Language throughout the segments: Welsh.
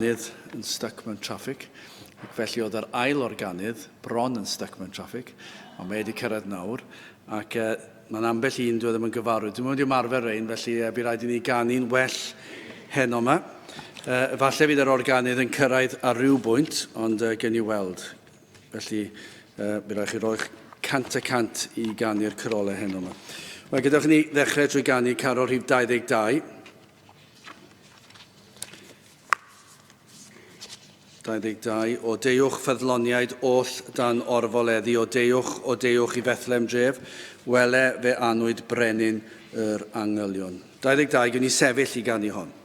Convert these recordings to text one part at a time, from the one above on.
Organydd yn stuck mewn traffig, ac felly oedd yr ail organydd bron yn stuck mewn traffig, ond mae wedi cyrraedd nawr, ac uh, mae'n ambell un dwi e ddim yn gyfarwydd. Dwi'n mynd i ymarfer rein, felly uh, bu rhaid i ni ganu'n well heno yma. Uh, falle fydd yr organydd yn cyrraedd ar ryw bwynt, ond uh, gen i weld. Felly, uh, bu rhaid chi roi'ch 100% i ganu'r cyrolau heno yma. Wel, gadewch i ni ddechrau trwy ganu carol rhif 22. 22. O deuwch ffyddloniaid oll dan orfoleddu, o deuwch, o deuwch i Fethlem dref, wele fe anwyd brenin yr angylion. 22, gwn i sefyll i ganu hon.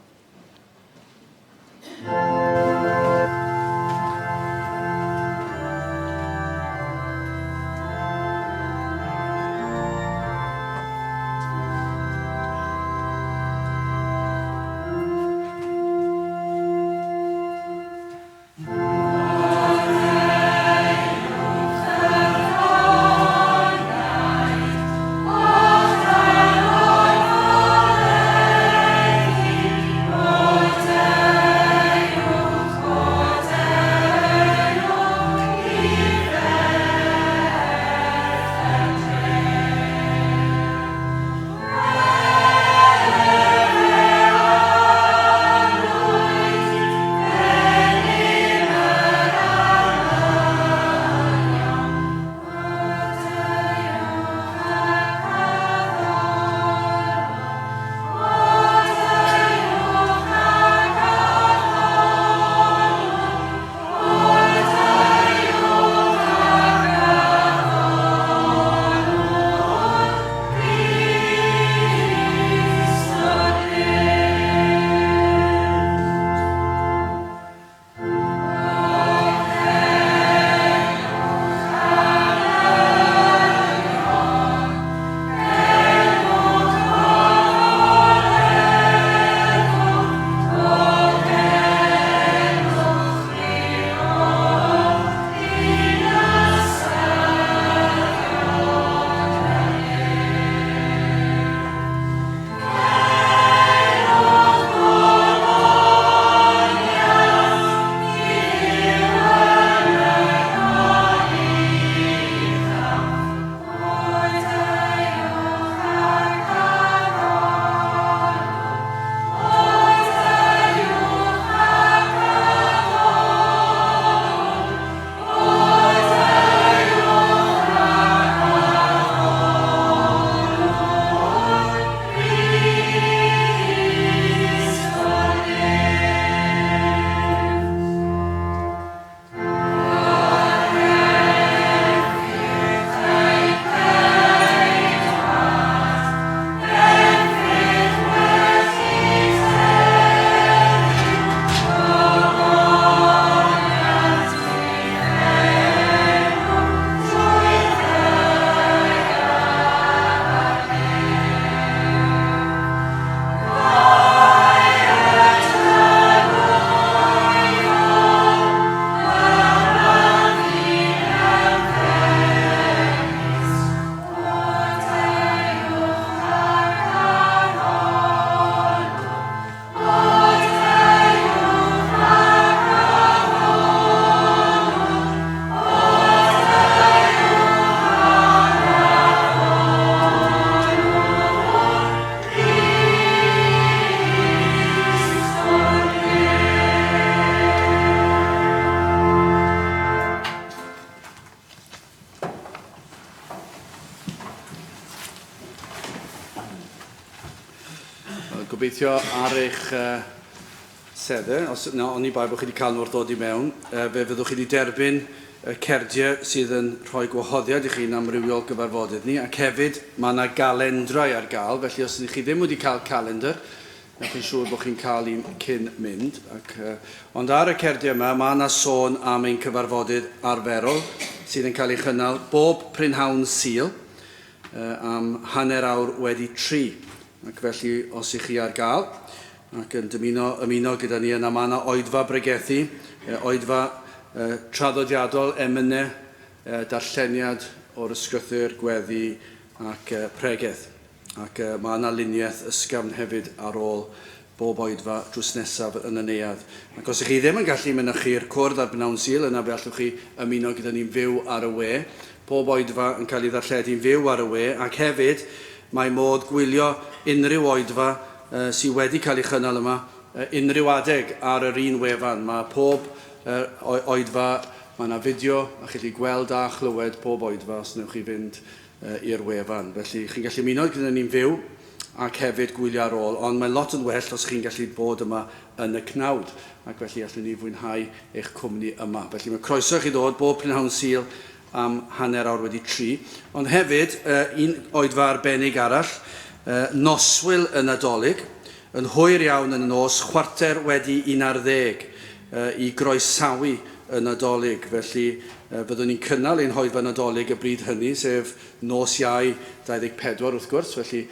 Gobeithio ar eich uh, seddau, os na, oni bai bod chi wedi cael nhw wrth ddod i mewn, uh, fe fyddwch chi wedi derbyn y cerdiau sydd yn rhoi gwahoddiad i chi'n amrywiol gyfarfodydd ni, ac hefyd mae yna galendrau ar gael, felly os ydych chi ddim wedi cael calendr, newch yn siŵr bod chi'n cael un cyn mynd. Ac, uh, ond ar y cerdiau yma, mae yna sôn am ein cyfarfodydd arferol sydd yn cael ei chynnal bob prynhawn Sul uh, am 3:30. Ac felly, os ych chi ar gael ac yn dymuno ymuno gyda ni yna, mae yna oedfa bregethu, oedfa traddodiadol, emynau, darlleniad o'r ysgrythur, gweddi ac pregeth. Ac mae yna luniaeth ysgafn hefyd ar ôl bob oedfa drws nesaf yn y neuadd. Ac os ych chi ddim yn gallu mynychu'r cwrdd ar bnawn Sul, yna fe allwch chi ymuno gyda ni'n fyw ar y we. Pob oedfa yn cael ei ddarlledu'n fyw ar y we, ac hefyd mae modd gwylio unrhyw oedfa uh, sydd wedi cael ei chynnal yma uh, unrhyw adeg ar yr un wefan. Mae pob uh, oedfa, mae yna fideo, a chi'n gallu gweld a chlywed pob oedfa os wnewch chi fynd uh, i'r wefan. Felly chi'n gallu ymuno gyda ni'n fyw ac hefyd gwylio ar ôl, ond mae'n lot yn well os chi'n gallu bod yma yn y cnawd, ac felly allwn ni fwynhau eich cwmni yma. Felly mae croeso i chi ddod bob prynhawn Sul am 3:30. Ond hefyd, un oedfa arbennig arall, noswyl y Nadolig, yn hwyr iawn yn y nos, 11:15, i groesawu y Nadolig. Felly, fyddwn ni'n cynnal ein hoedfa Nadolig y bryd hynny, sef nos Iau 24 wrth gwrs, felly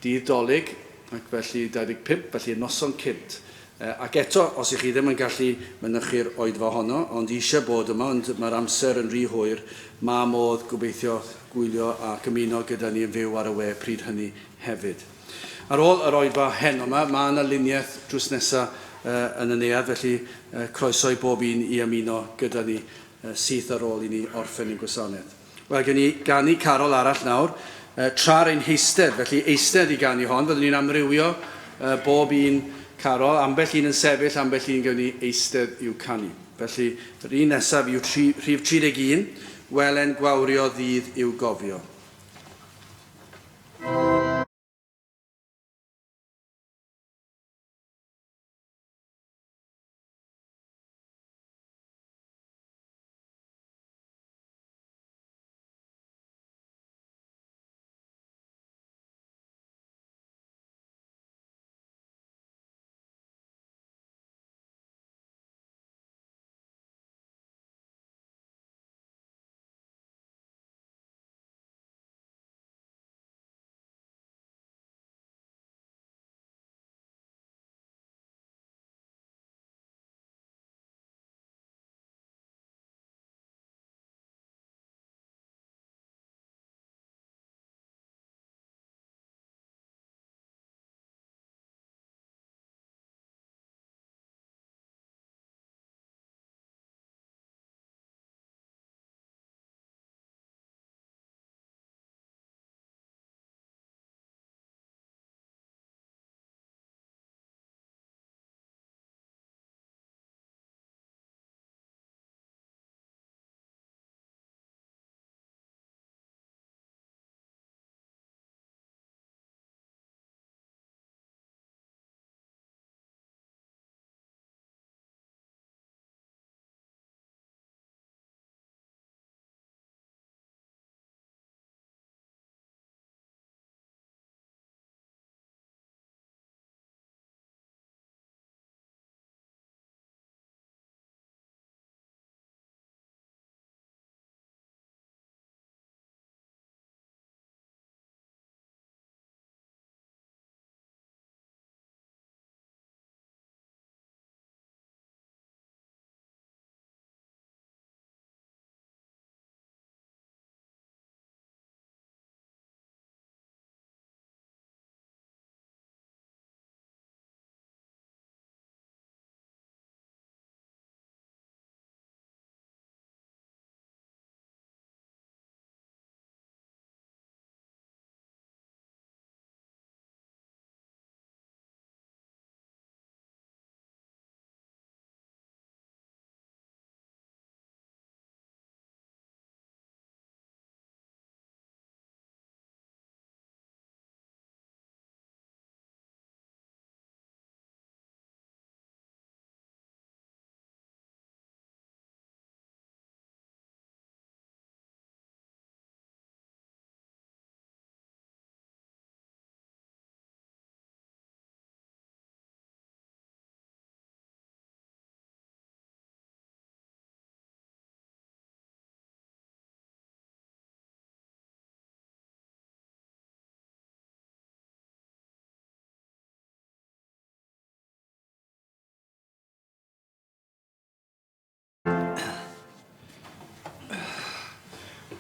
dydd Dolig, ac felly 25, felly y noson cynt. Ac eto, os ych chi ddim yn gallu mynychu'r oedfa honno, ond eisiau bod yma, ond mae'r amser yn rhy hwyr, mae modd gobeithio gwylio ac ymuno gyda ni yn fyw ar y we pryd hynny hefyd. Ar ôl yr oedfa heno yma, mae yna luniaeth drws nesaf yn y neuadd, felly croeso i bob un i ymuno gyda ni syth ar ôl i ni orffen ein gwasanaeth. Wel, gen i ganu carol arall nawr, tra'r ein heistedd, felly eistedd i ganu hon, fyddwn ni'n amrywio bob un carol, ambell un yn sefyll, ambell un gewn ni eistedd i'w canu. Felly, yr un nesaf yw rhif 31, Welen gwawrio ddydd i'w gofio.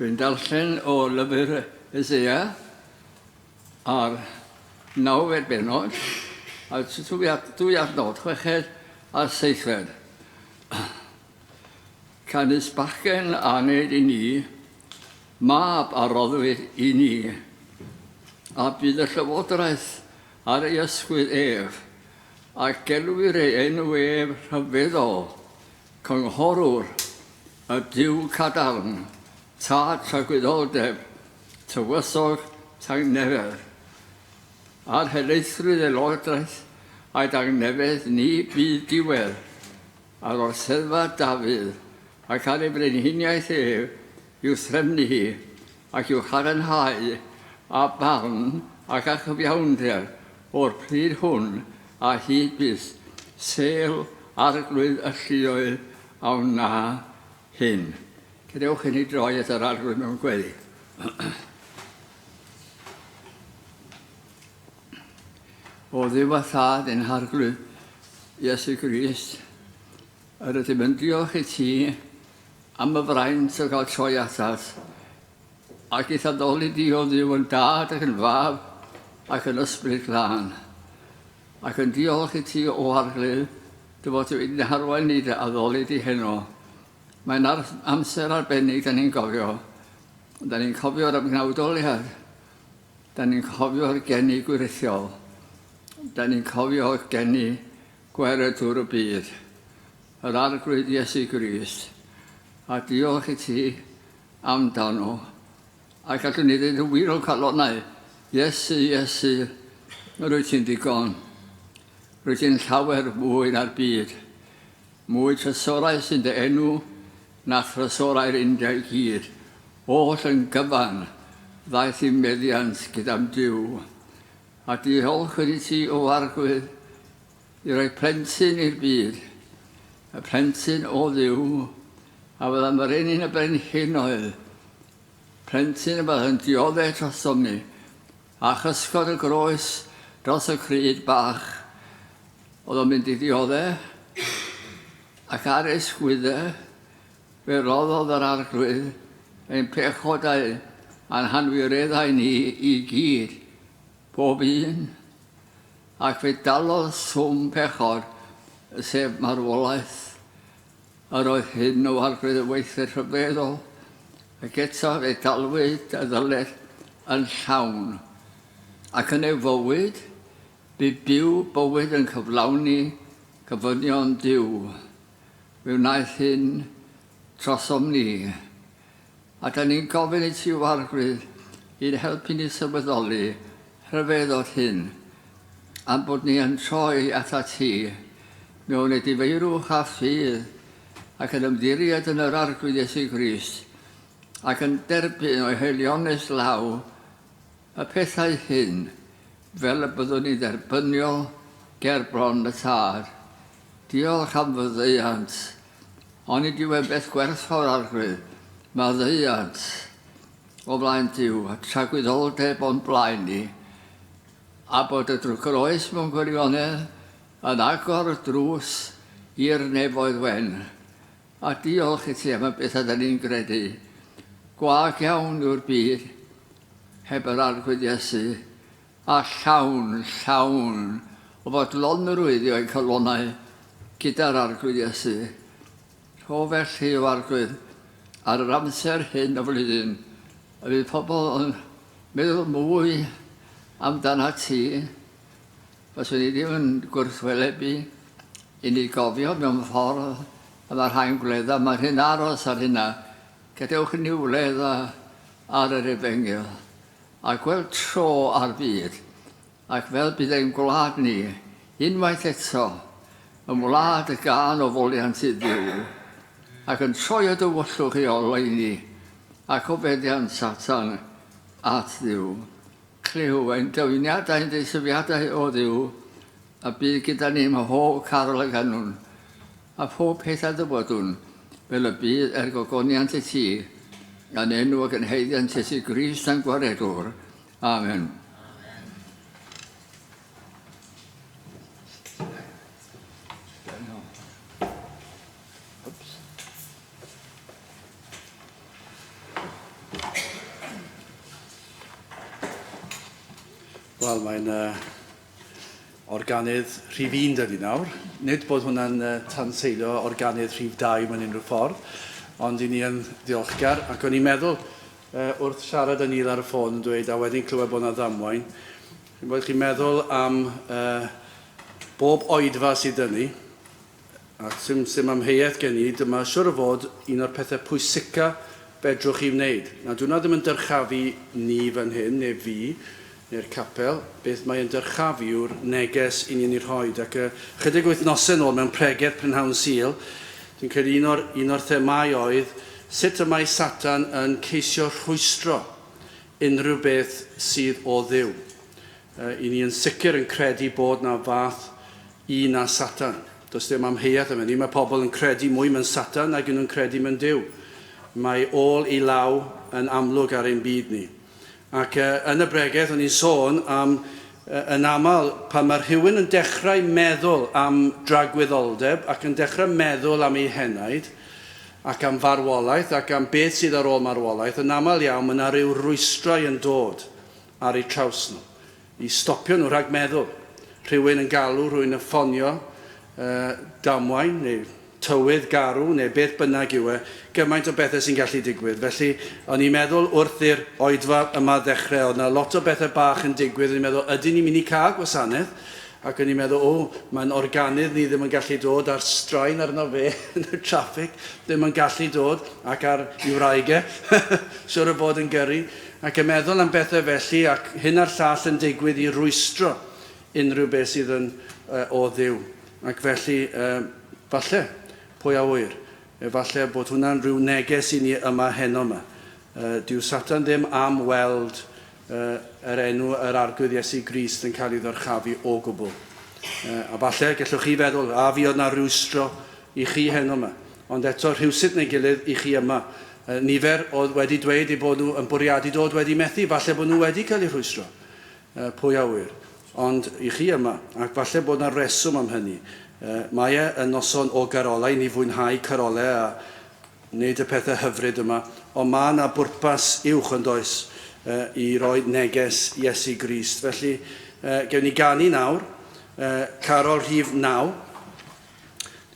Dwi'n darllen o lyfr Isaiah a'r nawfed bennod A dwy adnod, chweched a seithfed. Canys bachgen a wneud i ni, mab a roddwyd i ni, a bydd y llywodraeth ar ei ysgwydd ef, a gelwir ei enw ef rhyfeddol, Cynghorwr, y Duw cadarn, Tad tragwyddoldeb, Tywysog tangnefedd. Ar helaethrwydd ei lywodraeth a'i dangnefedd ni fydd diwedd ar orseddfa Dafydd ac ar ei frenhiniaeth ef i'w threfnu hi ac i'w chadarnhau â barn ac â chyfiawnder o'r pryd hwn a hyd byth, sêl Arglwydd y lluoedd a wna hyn. Gadewch i ni droi at yr Arglwydd mewn gweddi. O Dduw a Thad ein Harglwydd Iesu Grist, yr ydym yn diolch i ti am y fraint o gael troi atat, ac i'th addoli di o Dduw yn Dad ac yn Fab ac yn Ysbryd Glân. Ac yn diolch i ti o Arglwydd dy fod ti wedi'n harwain ni dy addoli di heno. Mae'n amser arbennig da ni'n gofio. Da ni'n cofio'r ymgnawdoliad. Da ni'n cofio'r geni gwreithiol. Da ni'n cofio geni gwaredwr y byd, yr Arglwydd Iesu Grist. A diolch i ti amdano. A gallwn ni ddweud yn wir o'n calonnau, Iesu, Iesu, rwyt ti'n ddigon. Rwyt ti'n llawer mwy na'r byd. Mwy trysorau sy'n dy enw na thrysorau'r India i gyd, oll yn gyfan, ddaeth i'm meddiant gyda'm Duw. A diolchwn i ti, O Arglwydd, i roi plentyn i'r byd, y plentyn o Dduw, a fydda'n frenin y brenhinoedd, plentyn y bydd yn dioddef drosom ni, a chysgod y groes dros y cryd bach. Oedd o'n mynd i ddiodde, ac ar ei sgwydde, fe roddodd yr Arglwydd ein pechodau a'n hanwireddau ni i gyd, bob un, ac fe dalodd swm pechod, sef marwolaeth. Yr oedd hyn o Arglwydd y weithred rhyfeddol, ac eto fe dalwyd y ddyled yn llawn. Ac yn ei fywyd, Bu byw bywyd yn cyflawni gofynion Duw. Fe wnaeth hyn trosom ni. A da ni'n gofyn i ti, O Arglwydd, i'n helpu ni sylweddoli rhyfeddod hyn, a'n bod ni yn troi atat ti mewn edifeirwch a ffydd ac yn ymddiried yn yr Arglwydd Iesu Grist ac yn derbyn o'i haelionus law Y pethau hyn, fel y byddwn ni'n dderbyniol ger bron y Tad. Diolch am faddeuant. Onid yw e'n beth gwerthfawr, Arglwydd, maddeuant o flaen Duw, a tragwyddoldeb o'n blaen ni, a bod y drwgroes mewn gwirionedd yn agor y drws i'r nefoedd wen. A diolch i ti am y bethau da ni'n gredu. Gwag iawn yw'r byd heb yr Arglwydd Iesu, a llawn, llawn o fodlonrwydd yw ein calonnau gyda'r Arglwydd Iesu. Rho felly, o Arglwydd, ar yr amser hyn o flwyddyn, y bydd pobl yn meddwl mwy amdanat ti. Faswn i ddim yn gwrthwynebu i ni gofio mewn ffordd y mae rhai'n gwledda, mae rhai'n aros ar hynna. Gadewch i ni wledda ar yr efengyl a gweld tro ar fyd, ac fel bydd ein gwlad ni, unwaith eto, yn wlad y gân o foliant i Dduw, ac yn troi o dywyllwch i oleuni ac o feddiant Satan at Dduw. Clyw ein dyfyniadau ein deisyfiadau o Dduw, a bydd gyda ni mhob carol a ganwn, a phob peth a ddywodwn, fel y bydd er gogoniant i ti, yn enw ac yn haeddiant Iesu Grist a'n Gwaredwr. Amen. Wel, mae'n uh, Organydd rhif 1 dydy nawr. Nid bod hwnna'n tanseilio organydd rhif 2 mewn unrhyw ffordd, ond i ni yn ddiolchgar. Ac o'n i'n meddwl, wrth siarad â Neil ar y ffôn yn dweud, a wedyn clywed bod yna ddamwain, bod chi'n meddwl am bob oedfa sydd dyn ni, ac sim amheuaeth gen i, dyma siwr o fod un o'r pethau pwysica fedrwch chi wneud. Na, dwi'n ddim yn dyrchafu ni fan hyn, neu fi, neu'r capel. Beth mae'n dyrchafu yw'r neges i ni'n ei rhoi. Ac chydig wythnosau nôl mewn pregeth prynhawn Sul, dwi'n credu un o'r themau oedd sut y mae Satan yn ceisio rhwystro unrhyw beth sydd o Dduw. I ni yn sicr yn credu bod na fath un a Satan. Does dim amheuaeth am hynny. Mae pobl yn credu mwy mewn Satan nag nhw'n credu mewn Duw. Mae ôl i law yn amlwg ar ein byd ni. Ac yn y bregeth o'n i'n sôn am yn aml pan mae rhywun yn dechrau meddwl am dragwyddoldeb ac yn dechrau meddwl am ei henaid ac am farwolaeth ac am beth sydd ar ôl marwolaeth, yn aml iawn mae yna rhyw rwystrau yn dod ar eu traws nhw i stopio nhw rhag meddwl. Rhywun yn galw, rhywun yn ffonio, damwain neu tywydd garw neu beth bynnag yw e, gymaint o bethau sy'n gallu digwydd. Felly, o'n i'n meddwl wrth i'r oedfa yma ddechrau, oedd yna lot o bethau bach yn digwydd, o'n i'n meddwl, ydyn ni'n mynd i cael gwasanaeth? Ac o'n i'n meddwl, o, mae'n organydd ni ddim yn gallu dod ar straen arno fe yn y traffig, ddim yn gallu dod, ac ar ei wraig e, siwr o fod yn gyrru. Ac yn meddwl am bethau felly, ac hyn a'r llall yn digwydd i rwystro unrhyw beth sydd yn o Dduw. Ac felly, falle, pwy a ŵyr, efallai bod hwnna'n rhyw neges i ni yma heno yma. Dyw Satan ddim am weld yr enw yr Arglwydd Iesu Grist yn cael ei ddyrchafu o gwbl. A falle gallwch chi feddwl, a fi oedd na rwystro i chi heno yma. Ond eto rhywsut neu gilydd i chi yma. Nifer oedd wedi dweud eu bod nhw yn bwriadu dod wedi methu, falle bod nhw wedi cael eu rhwystro. Pwy a ŵyr. Ond i chi yma, ac falle bod yna reswm am hynny. Mae e yn noson o garolau, ni fwynhau carolau a wneud y pethau hyfryd yma, ond mae yna bwrpas uwch yn does i roi neges Iesu Grist. Felly, gewn ni ganu nawr, carol rhif 9.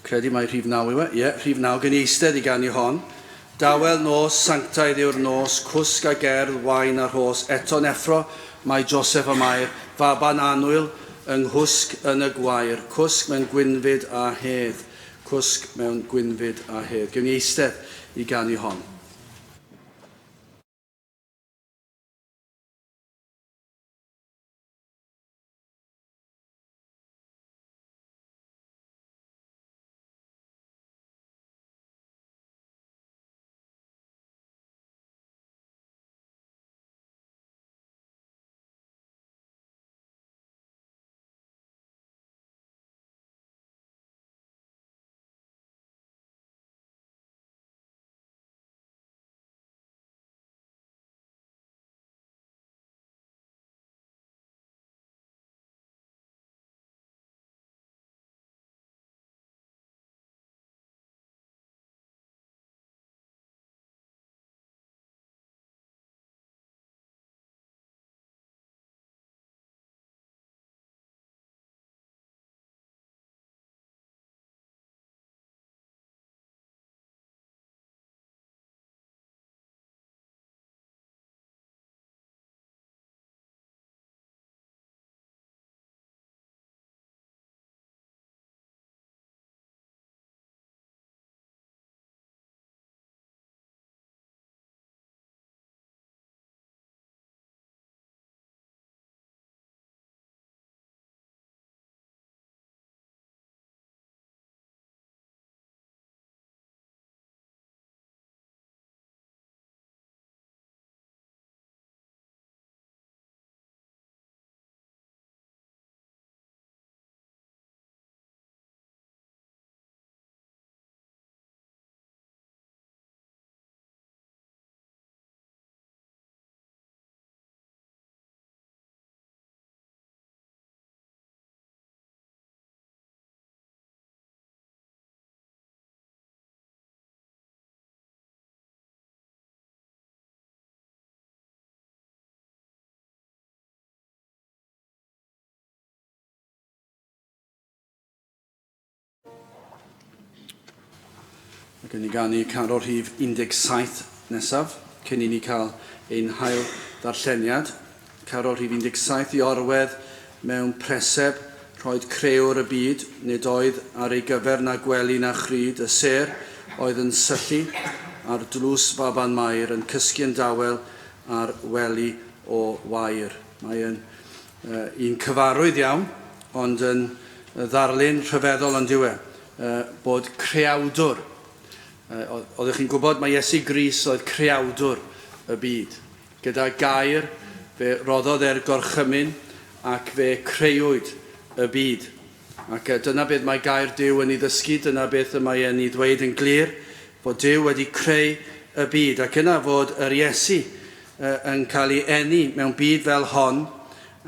Credu mai rhif 9 yw e. Ie, rhif 9, gen i eistedd i ganu hon. Dawel nos, sanctaidd yw'r nos, cwsg a gerdd, wain a rhos, eto'n effro, mae Joseph a Mair, faban annwyl yng nghwsg yn y gwair, cwsg mewn gwynfyd a hedd, cwsg mewn gwynfyd a hedd. Gewn ni eistedd i ganu hon. Ac yn ni ganu carol rhif 17 nesaf, cyn i ni cael ein hail ddarlleniad. Carol rhif 17 i orwedd mewn preseb, rhoed crëwr y byd, nid oedd ar ei gyfer na gwely na chryd, y sêr oedd yn syllu ar dlws faban Mair yn cysgu yn dawel ar wely o wair. Mae yn un cyfarwydd iawn, ond yn ddarlun rhyfeddol yn diwe, bod creawdwr. Oeddech chi'n gwybod mai Iesu Grist oedd creawdwr y byd. Gyda gair, fe roddodd e'r gorchymyn ac fe creuwyd y byd. Ac dyna beth mae gair Duw yn ei ddysgu, dyna beth y mae e'n ei ddweud yn glir, fod Duw wedi creu y byd. Ac yna fod yr Iesu yn cael ei eni mewn byd fel hon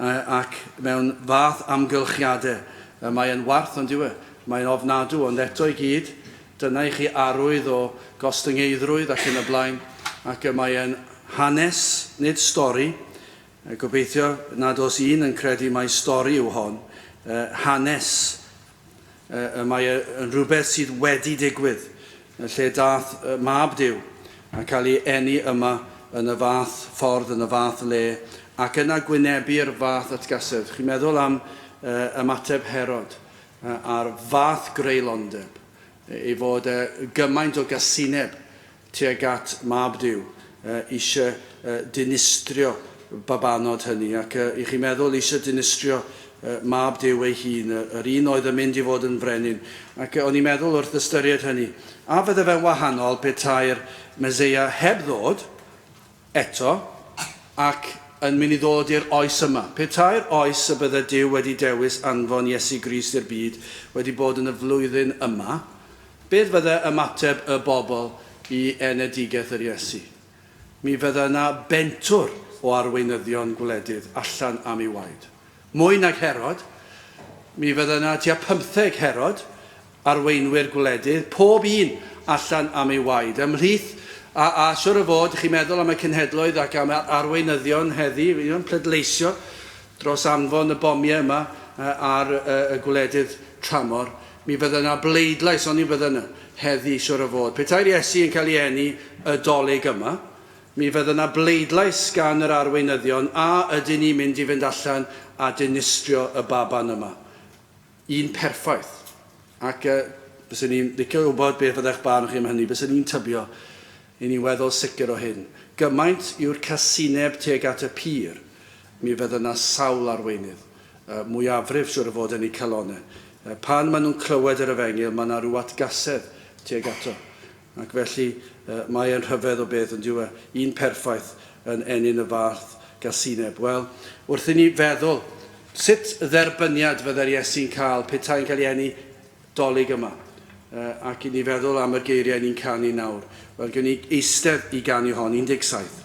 ac mewn fath amgylchiadau. Mae e'n warth ond yw e? Mae'n ofnadw, ond eto i gyd, dyna i chi arwydd o gostyngeiddrwydd ac yn y blaen, ac mae e'n hanes, nid stori. Gobeithio nad oes un yn credu mai stori yw hon, hanes. Mae yn rhywbeth sydd wedi digwydd, lle dath mab Duw a cael ei eni yma yn y fath ffordd, yn y fath le, ac yna gwynebu'r fath atgasedd. Chi'n meddwl am ymateb Herod a'r fath greulondeb, ei fod gymaint o gasineb tuag at mab Duw, eisiau dinistrio babanod hynny, ac i chi'n meddwl eisiau dinistrio mab Duw ei hun, yr un oedd yn mynd i fod yn frenin. Ac o'n i'n meddwl wrth ystyried hynny, a fydde fe'n wahanol petai'r Meseia heb ddod eto ac yn mynd i ddod i'r oes yma. Petai'r oes y bydde Duw wedi dewis anfon Iesu Grist i'r byd wedi bod yn y flwyddyn yma, beth fydde ymateb y bobl i enedigaeth yr Iesu? Mi fydde yna bentwr o arweinyddion gwledydd allan am ei waed. Mwy nag Herod, mi fydde yna tua 15 Herod, arweinwyr gwledydd, pob un allan am ei waed. Ymhlith, a siwr o fod, chi'n meddwl am y cenhedloedd ac am arweinyddion heddi, yn pleidleisio dros anfon y bomiau yma ar y gwledydd tramor, mi fydde yna bleidlais, ond mi fydde yna heddi siwr o fod. Petai'r Iesu yn cael ei eni y Dolig yma, mi fydde yna bleidlais gan yr arweinyddion, a ydyn ni'n mynd i fynd allan a dinistrio y baban yma. Un perffaith. Ac byswn ni'n licio wybod beth fyddai'ch barn chi am hynny, byswn ni'n tybio i ni'n weddol sicr o hyn. Gymaint yw'r casineb tuag at y pur, mi fydde yna sawl arweinydd, mwyafrif siwr o fod yn eu calonau. Pan maen nhw'n clywed yr efengyl, mae yna rhyw atgasedd tuag ato. Ac felly mae e'n rhyfedd o beth yn dyw e, un perffaith yn ennyn y fath gasineb. Wel, wrth i ni feddwl, sut dderbyniad fyddai'r Iesu'n cael petai'n cael ei eni Dolig yma? Ac i ni feddwl am y geiriau ni'n canu nawr. Wel, gen i eistedd i ganu hon, 17.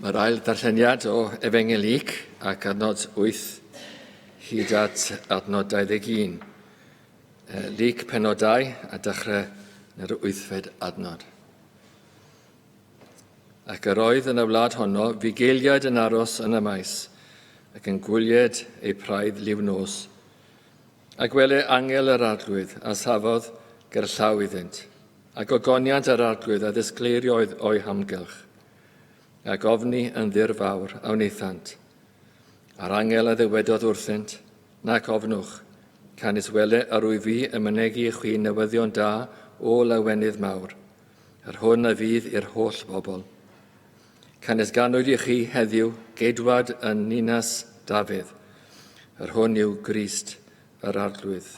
Mae'r ail ddarlleniad o Efengyl Luc ac adnod 8 hyd at adnod 21. Luc penod 2 a dechrau yn yr wythfed adnod. Ac yr oedd yn y wlad honno fugeiliaid yn aros yn y maes ac yn gwylied eu praidd liw nos. Ac wele angel yr Arglwydd a safodd ger llaw iddynt, a gogoniant yr Arglwydd a ddisgleirioedd o'u hamgylch. Ac ofni yn ddirfawr a wnaethant. A'r angel a ddywedodd wrthynt, Nac ofnwch, canys wele yr wyf fi yn mynegi i chwi newyddion da o lawenydd mawr, yr hwn a fydd i'r holl bobl. Canys ganwyd i chi heddiw geidwad yn ninas Dafydd, yr hwn yw Grist yr Arglwydd.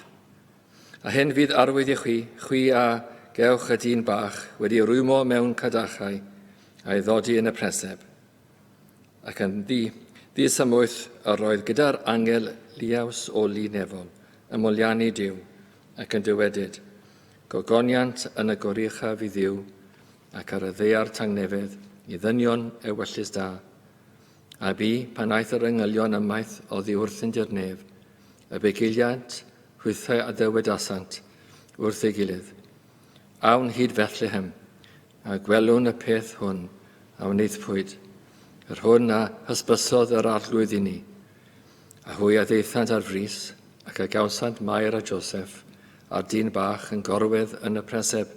A hyn fydd arwydd i chwi, chwi a gewch y dyn bach wedi rwymo mewn cadachau a'i ddodi yn y preseb. Ac yn ddi, ddisymwyth yr oedd gyda'r angel liaws o lu nefol, yn moliannu Duw, ac yn dywedyd, Gogoniant yn y goruchaf i Dduw, ac ar y ddaear tangnefedd i ddynion ewyllys da. A bu, pan aeth yr angylion ymaith oddi wrthynt i'r nef, y bugeiliaid hwythau a ddywedasant wrth ei gilydd, Awn hyd Fethlehem, a gwelwn y peth hwn a wnaethpwyd, yr hwn a hysbysodd yr Arglwydd i ni. A hwy a ddaethant ar frys, ac a gawsant Mair a Joseph, a'r dyn bach yn gorwedd yn y preseb.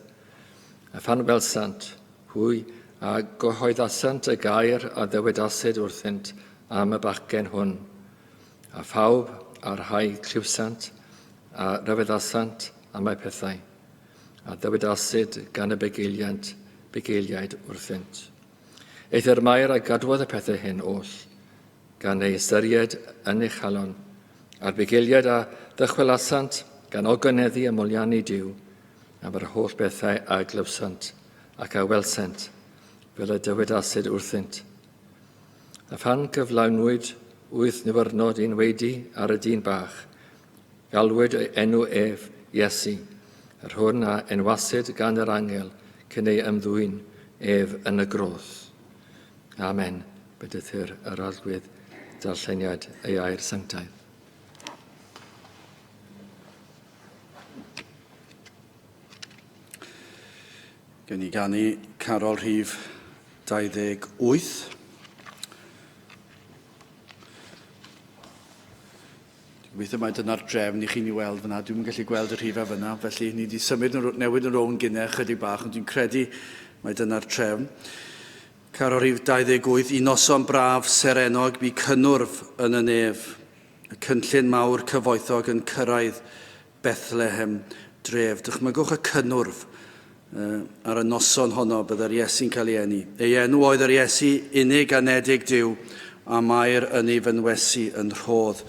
A phan welsant, hwy a gyhoeddasant y gair a ddywedasid wrthynt am y bachgen hwn. A phawb a'r rhai clywsant a ryfeddasant am eu pethau, a ddywedasid gan y bugeiliant, bugeiliaid wrthynt. Eithr Mair a gadwodd y pethau hyn oll, gan ei ystyried yn ei chalon, a'r bugeiliaid a ddychwelasant gan ogoneddu a moliannu Duw am yr holl bethau a glywsant ac a welsent, fel y dywedasid wrthynt. A phan gyflawnwyd wyth niwrnod un wedi ar y dyn bach, galwyd ei enw ef Iesu, yr hwn a enwasid gan yr angel cyn ei ymddwyn ef yn y groth. Amen. Byddythir yr Arglwydd darlleniad ei air sanctaidd. Gen i ganu carol rhif 28. Dwi'n gobeithio mai dyna'r drefn i chi'n ei weld fyna. Dwi'n gallu gweld y rhifau fyna, felly ni wedi symud yn, newid yn rownd gynnau chydig bach, ond dwi'n credu mai dyna'r trefn. Carol rhif 28, i noson braf serennog bu cynnwrf yn y nef. Y cynllun mawr cyfoethog yn cyrraedd Bethlehem dref. Dychmygwch y cynnwrf ar y noson honno byddai'r Iesu'n cael ei eni. Ei enw oedd yr Iesu unig anedig Duw, a Mair yn ei fynwesu yn rhodd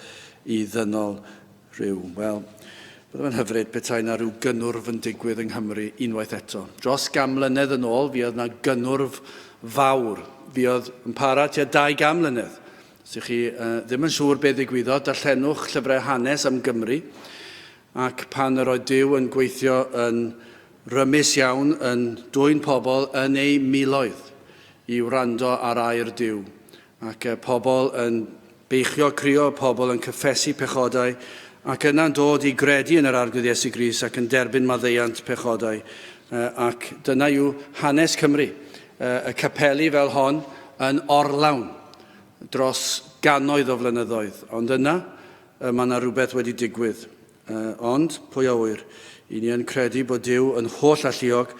i ddynol rhyw. Wel, bydde fe'n hyfryd petai na rhyw gynnwrf yn digwydd yng Nghymru unwaith eto. Dros gan mlynedd yn ôl, fuodd na gynnwrf fawr. Fuodd yn para tua 200 mlynedd. Os ych chi ddim yn siŵr beth ddigwyddodd, darllenwch llyfrau hanes am Gymru, ac pan yr oedd Duw yn gweithio yn rymus iawn yn dwyn pobl yn eu miloedd i wrando ar air Duw, ac pobl yn beichio crio, pobl yn cyffesu pechodau, ac yna'n dod i gredu yn yr Arglwydd Iesu Grist ac yn derbyn maddeuant pechodau. Ac dyna yw hanes Cymru. Y capeli fel hon yn orlawn dros gannoedd o flynyddoedd, ond yna mae yna rhywbeth wedi digwydd. Ond, pwy a ŵyr, i ni yn credu bod Duw yn holl alluog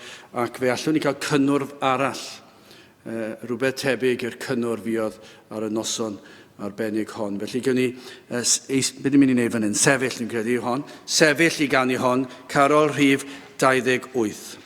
ac fe allwn ni cael cynnwrf arall, rhywbeth tebyg i'r cynnwrf fuodd ar y noson arbennig hon. Felly, gewn ni, beth ni'n mynd i wneud fan hyn? Sefyll, dwi'n credu, yw hon. Sefyll i ganu hon, Carol rhif 28.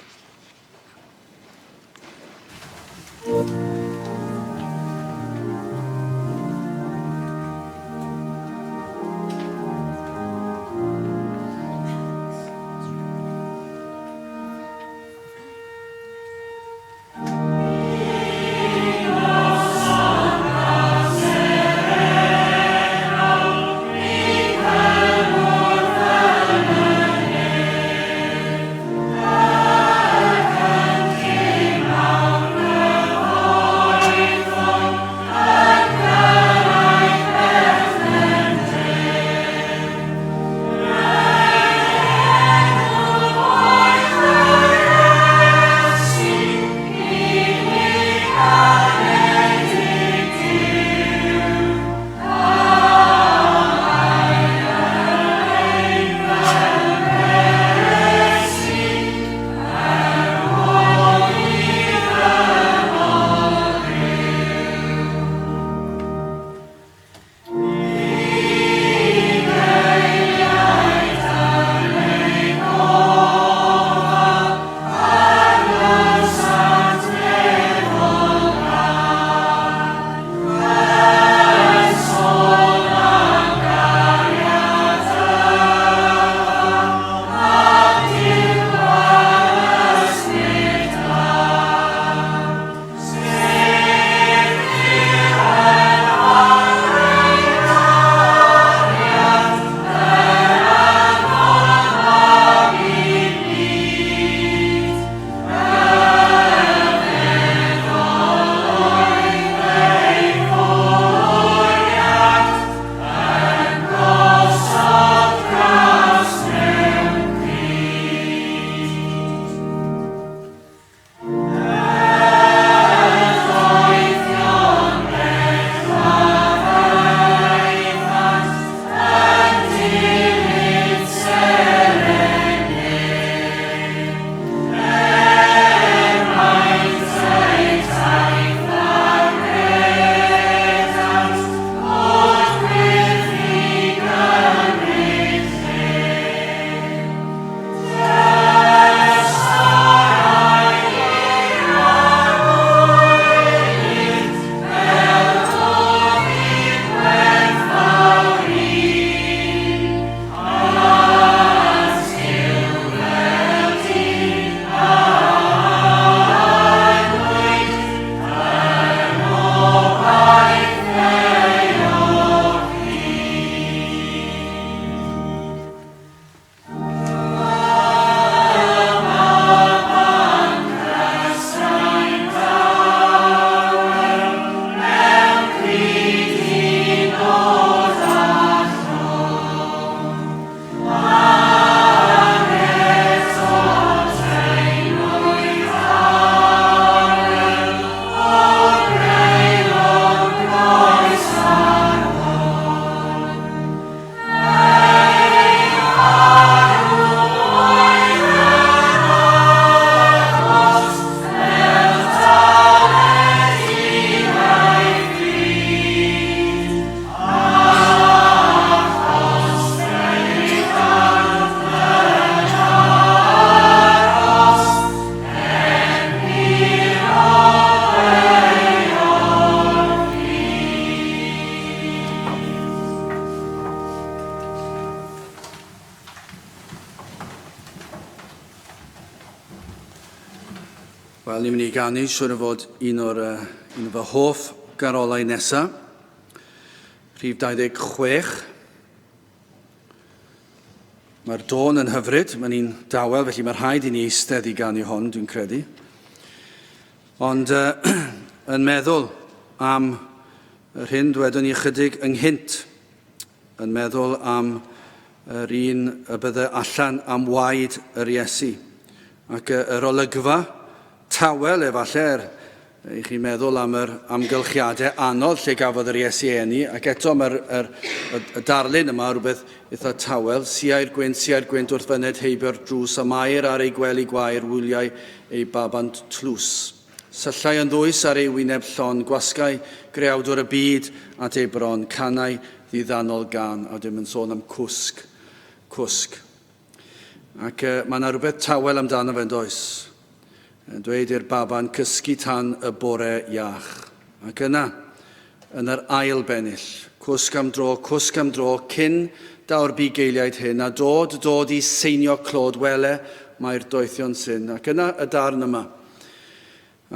Wel, ni'n mynd i ganu, siwr o fod un o'r un o fy hoff garolau nesaf. Rhif 26. Mae'r dôn yn hyfryd, mae'n un dawel, felly mae rhaid i ni eistedd i ganu hon, dwi'n credu. Ond yn meddwl am yr hyn dwedwn ni ychydig ynghynt, yn meddwl am yr un y bydde allan am waed yr Iesu. Ac yr olygfa tawel efallai, er i chi meddwl am yr amgylchiadau anodd lle gafodd yr Iesu ei eni, ac eto mae'r yr, y, y darlun yma rhywbeth eitha tawel, siai'r gwynt, siai'r gwynt wrth fyned heibio'r drws, a Mair ar ei gwely gwair wyliau ei baban tlws. Syllai yn ddwys ar ei wyneb llon, gwasgai greawdwr y byd at ei bron, canai ddiddanol gan, a dim yn sôn am cwsg, cwsg. Ac mae yna rhywbeth tawel amdano fe, yn does? Yn dweud i'r baban cysgu tan y bore iach. Ac yna, yn yr ail bennill, cwsg am dro, cwsg am dro, cyn daw'r bugeiliaid hyn, a dod, dod i seinio clod, wele, mae'r doethion syn. Ac yna y darn yma.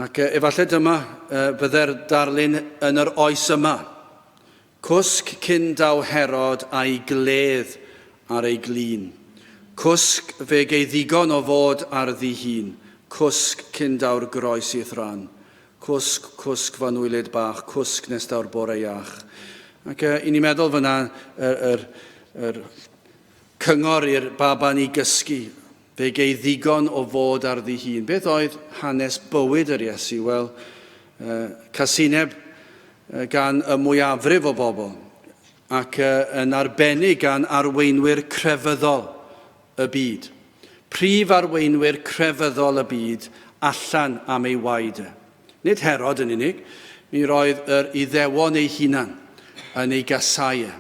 Ac efallai dyma fydde'r darlun yn yr oes yma. Cwsg cyn daw Herod a'i gledd ar ei glun. Cwsg fe gei ddigon o fod ar ddi-hun. Cwsg cyn daw'r groes i'th ran. Cwsg, cwsg f'anwylyd bach, cwsg nes daw'r bore iach. Ac i ni meddwl fyna yr, yr, yr cyngor i'r baban i gysgu. Fe gei ddigon o fod ar ddi-hun. Beth oedd hanes bywyd yr Iesu? Wel, casineb gan y mwyafrif o bobl, ac yn arbennig gan arweinwyr crefyddol y byd. Prif arweinwyr crefyddol y byd allan am ei waed e. Nid Herod yn unig, mi roedd yr Iddewon eu hunan yn ei gasau e.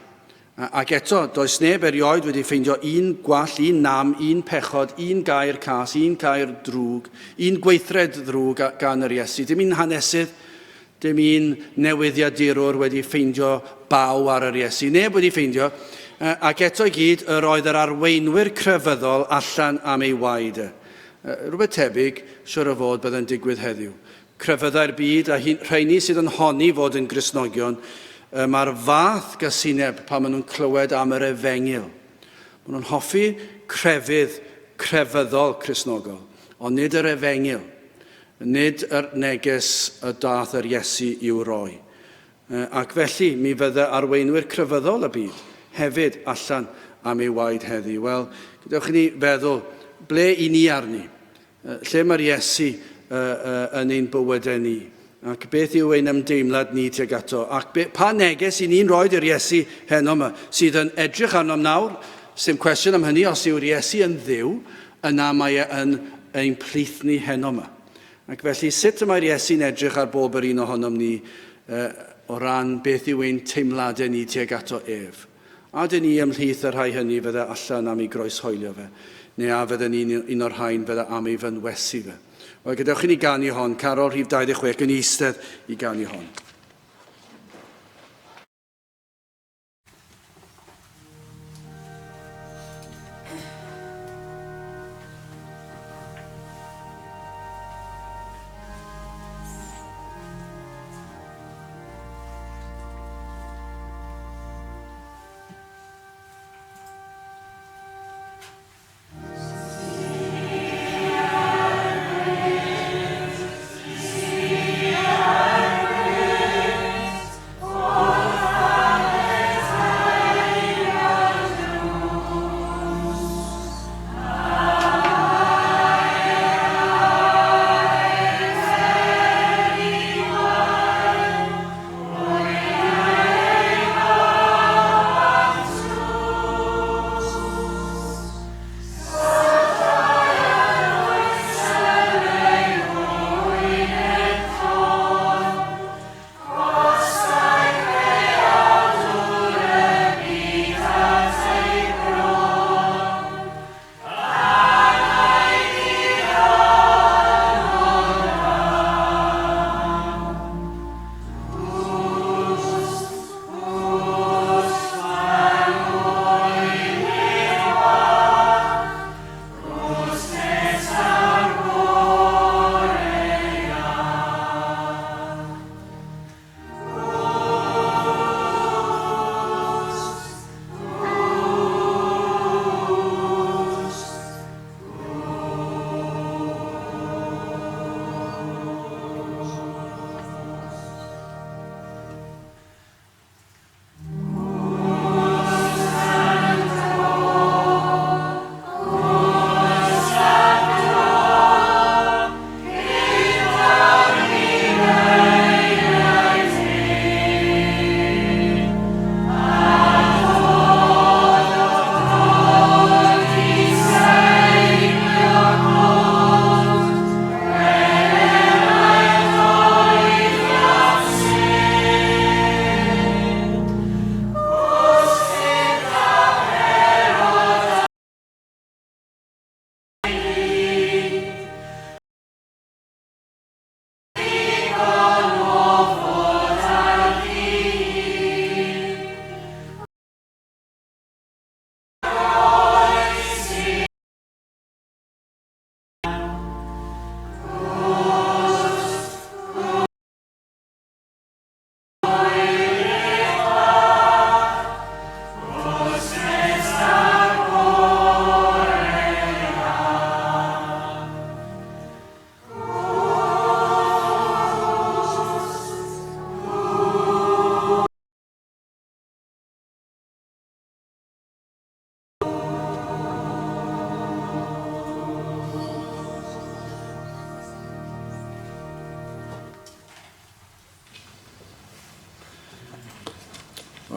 Ac eto, does neb erioed wedi ffeindio un gwall, un nam, un pechod, un gair cas, un gair drwg, un gweithred ddrwg gan yr Iesu. Dim un hanesydd, dim un newyddiadurwr wedi ffeindio baw ar yr Iesu. Neb wedi ffeindio. Ac eto i gyd, yr oedd yr arweinwyr crefyddol allan am ei waed e. Rhywbeth tebyg, siwr o fod, byddai'n digwydd heddiw. Crefyddau'r byd a rheini sydd yn honni fod yn Gristnogion, mae'r fath gasineb pan maen nhw'n clywed am yr efengyl. Maen nhw'n hoffi crefydd crefyddol Cristnogol, ond nid yr efengyl, nid yr neges y dath yr Iesu i'w roi. Ac felly, mi fydde arweinwyr crefyddol y byd hefyd allan am ei waed heddi. Wel, gadewch i ni feddwl, ble i ni arni? Lle mae'r Iesu yn ein bywydau ni? Ac beth yw ein ymdeimlad ni tuag ato? Ac be, pa neges i ni'n rhoi i'r Iesu heno yma, sydd yn edrych arnom nawr? Sdim cwestiwn am hynny, os yw'r Iesu yn Dduw, yna mae e yn ein plith ni heno yma. Ac felly, sut y mae'r Iesu'n edrych ar bob yr un ohonom ni o ran beth yw ein teimladau ni tuag ato ef? A ydyn ni ymhlith y rhai hynny fydde allan am ei groeshoelio fe, neu a fydden ni'n un o'r rhain fydde am ei fynwesu fe? Wel, gadewch i ni ganu hon, carol rhif 26, yn eistedd i ganu hon.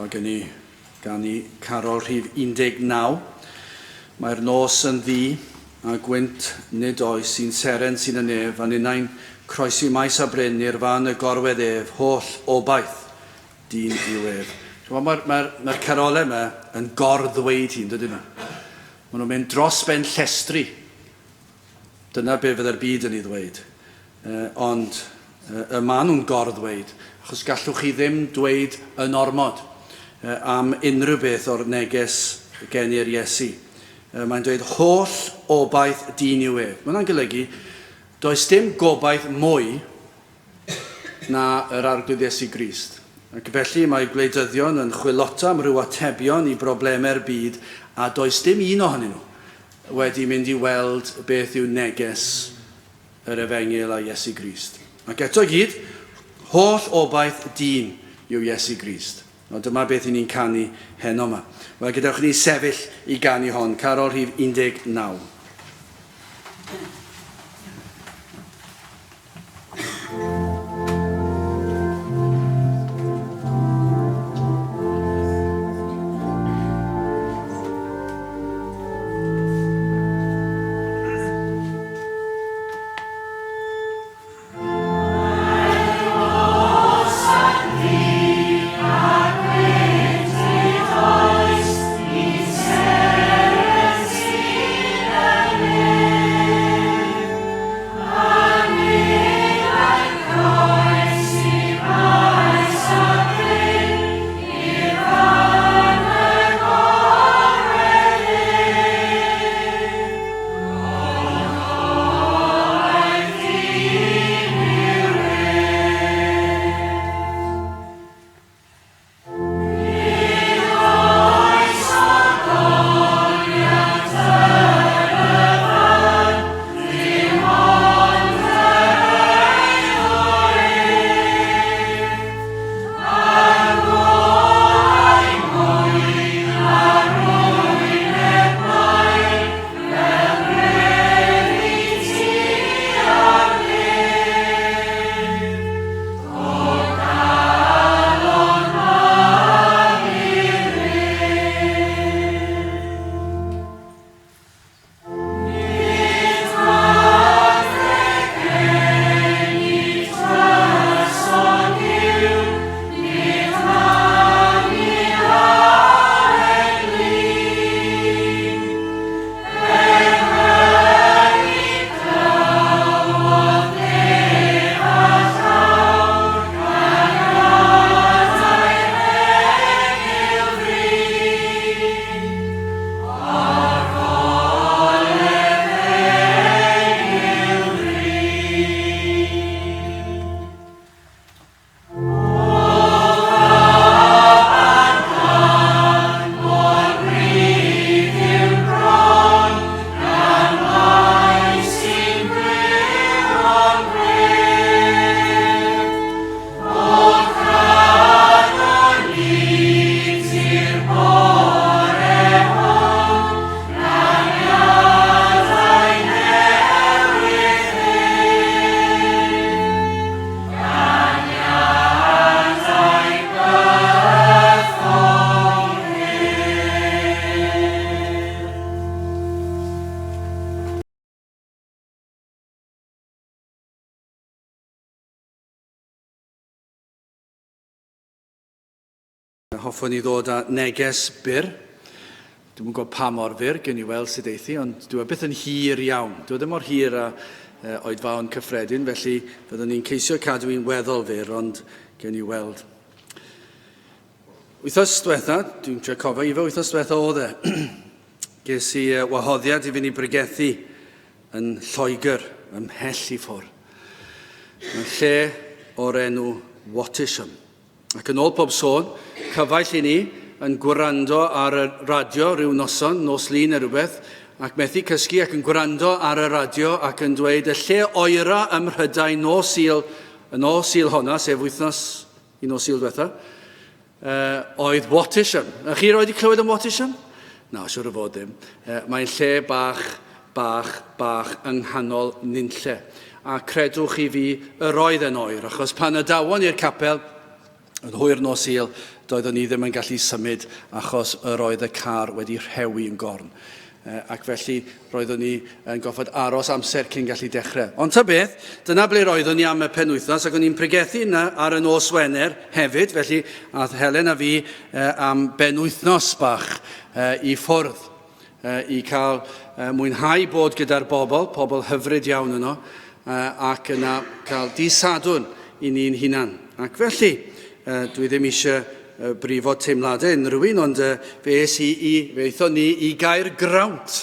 Wel, gen i ganu carol rhif 19. Mae'r nos yn ddu a gwynt nid oes un seren sy'n y nef, a ninnau'n croesi maes a bryn i'r fan y gorwedd ef, holl obaith dyn yw ef. Mae'r mae, mae, mae carolau yma yn gor-ddweud hi'n, dydyn nhw? Maen nhw'n mynd dros ben llestri. Dyna be fydde'r byd yn ei ddweud. Ond y maen nhw'n gor-ddweud, achos gallwch chi ddim dweud yn ormod am unrhyw beth o'r neges gen i'r Iesu. Mae'n dweud holl obaith dyn yw ef. Mae hwnna'n golygu does dim gobaith mwy na yr Arglwydd Iesu Grist. Ac felly mae gwleidyddion yn chwilota am ryw atebion i broblemau'r byd a does dim un ohonyn nhw wedi mynd i weld beth yw neges yr Efengyl a Iesu Grist. Ac eto i gyd, holl obaith dyn yw Iesu Grist. Wel, dyma beth i ni'n canu heno yma. Wel, gadewch i ni sefyll i ganu hon. Carol rhif 19. Hoffwn i ddod â neges byr. Dwi'm yn gwybod pa mor fyr, gewn ni weld sut eithi, ond dyw e byth yn hir iawn. Dyw e ddim mor hir â oedfaon cyffredin, felly fyddwn ni'n ceisio cadw i'n weddol fyr, ond gewn ni weld. Wythnos diwetha, dwi'n trio cofio, ife wythnos diwetha oedd e, ges i wahoddiad i fynd i bregethu yn Lloegr, ymhell i ffwrdd. Mewn lle o'r enw Wattisham. Ac yn ôl pob sôn, cyfaill i ni yn gwrando ar y radio rhyw noson, nos Lun neu rhywbeth, ac methu cysgu ac yn gwrando ar y radio ac yn dweud y lle oera ym Mhrydain nos Sul, y nos Sul honna, sef wythnos i nos Sul diwetha, oedd Wattisham. A chi roed i clywed am Wattisham? Na, siwr o fod ddim. Mae'n lle bach, bach, bach yng nghanol nunlle. A credwch chi fi, yr oedd e'n oer, achos pan adawon i'r capel, yn hwyr nos Sul, Doeddwn ni ddim yn gallu symud achos yr oedd y car wedi rhewi yn gorn. Ac felly roeddwn ni yn goffod aros amser cyn gallu dechrau. Ond ta beth, dyna ble roeddwn ni am y penwythnos ac o'n i'n pregethu yna ar y nos Wener hefyd, felly ath Helen a fi am benwythnos bach i ffwrdd i cael mwynhau bod gyda'r bobl, pobl hyfryd iawn yno, ac yna cael dydd Sadwrn i ni'n hunan. Ac felly, dwi ddim eisiau brifo teimladau unrhyw un, ond fe es i, i fe aethon ni i Gaergrawnt.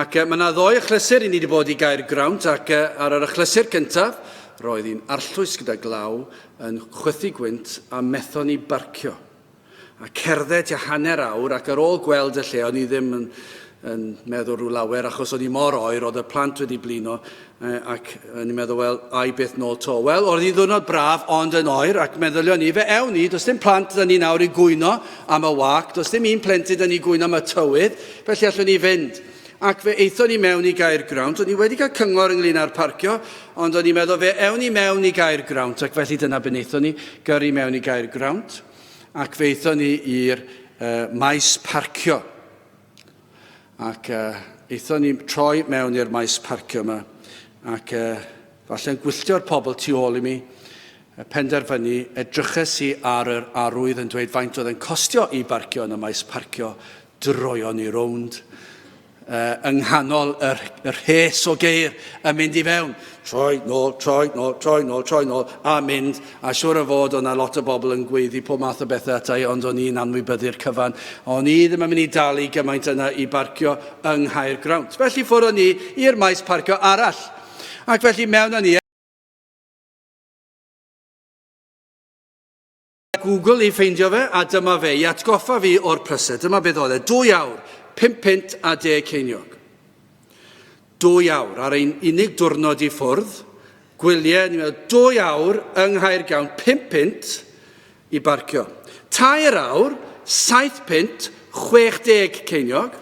Ac mae yna ddoe achlysur i ni wedi bod i Gaergrawnt, ac ar yr achlysur cyntaf, roedd hi'n arllwys gyda glaw yn chwythu gwynt a methon ni barcio. A cerdded tua hanner awr ac ar ôl gweld y lle o'n i ddim yn, yn meddwl rhyw lawer achos o'n i mor oer, oedd y plant wedi blino ac o'n i'n meddwl, wel, ai beth nôl to. Wel, oedd hi'n ddwrnod braf ond yn oer ac meddylion ni, fe ewn ni, does dim plant da ni nawr i gwyno am y wâc, does dim un plentyn da ni gwyno am y tywydd, felly allwn ni fynd. Ac fe aethon ni mewn i Gaergrawnt, o'n i wedi cael cyngor ynglyn â'r parcio, ond o'n i'n meddwl fe ewn ni mewn i Gaergrawnt, ac felly dyna be wnaethon ni, gyrru mewn i Gaergrawnt, ac fe aethon ni i'r uh, maes parcio. Ac uh, aethon ni troi mewn i'r maes parcio yma, ac uh, falle'n gwylltio'r pobl tu ôl i mi, penderfynu, edryches i ar yr arwydd yn dweud faint oedd yn costio i barcio yn y maes parcio, droion ni rownd yng nghanol yr, yr rhes o geir yn mynd i fewn. Troi, nôl, troi, nôl, troi, nôl, troi, nôl, a mynd. A siŵr o fod o'na lot o bobl yn gweiddi pob math o bethau ata i, ond o'n i'n anwybyddu'r cyfan. O'n i ddim yn mynd i dalu gymaint yna i barcio yng Nghaergrawnt. Felly ffwrdd o'n i i'r maes parcio arall. Ac felly mewn â ni. Google i ffeindio fe, a dyma fe, i atgoffa fi o'r prysau. Dyma beth oedd e, 2 awr, 5 punt a 10 ceiniog. 2 awr, ar ein unig diwrnod i ffwrdd, gwyliau, ni'n meddwl, 2 awr yng Nghaergawn, 5 punt i barcio. 3 awr, 7 punt, 60 ceiniog.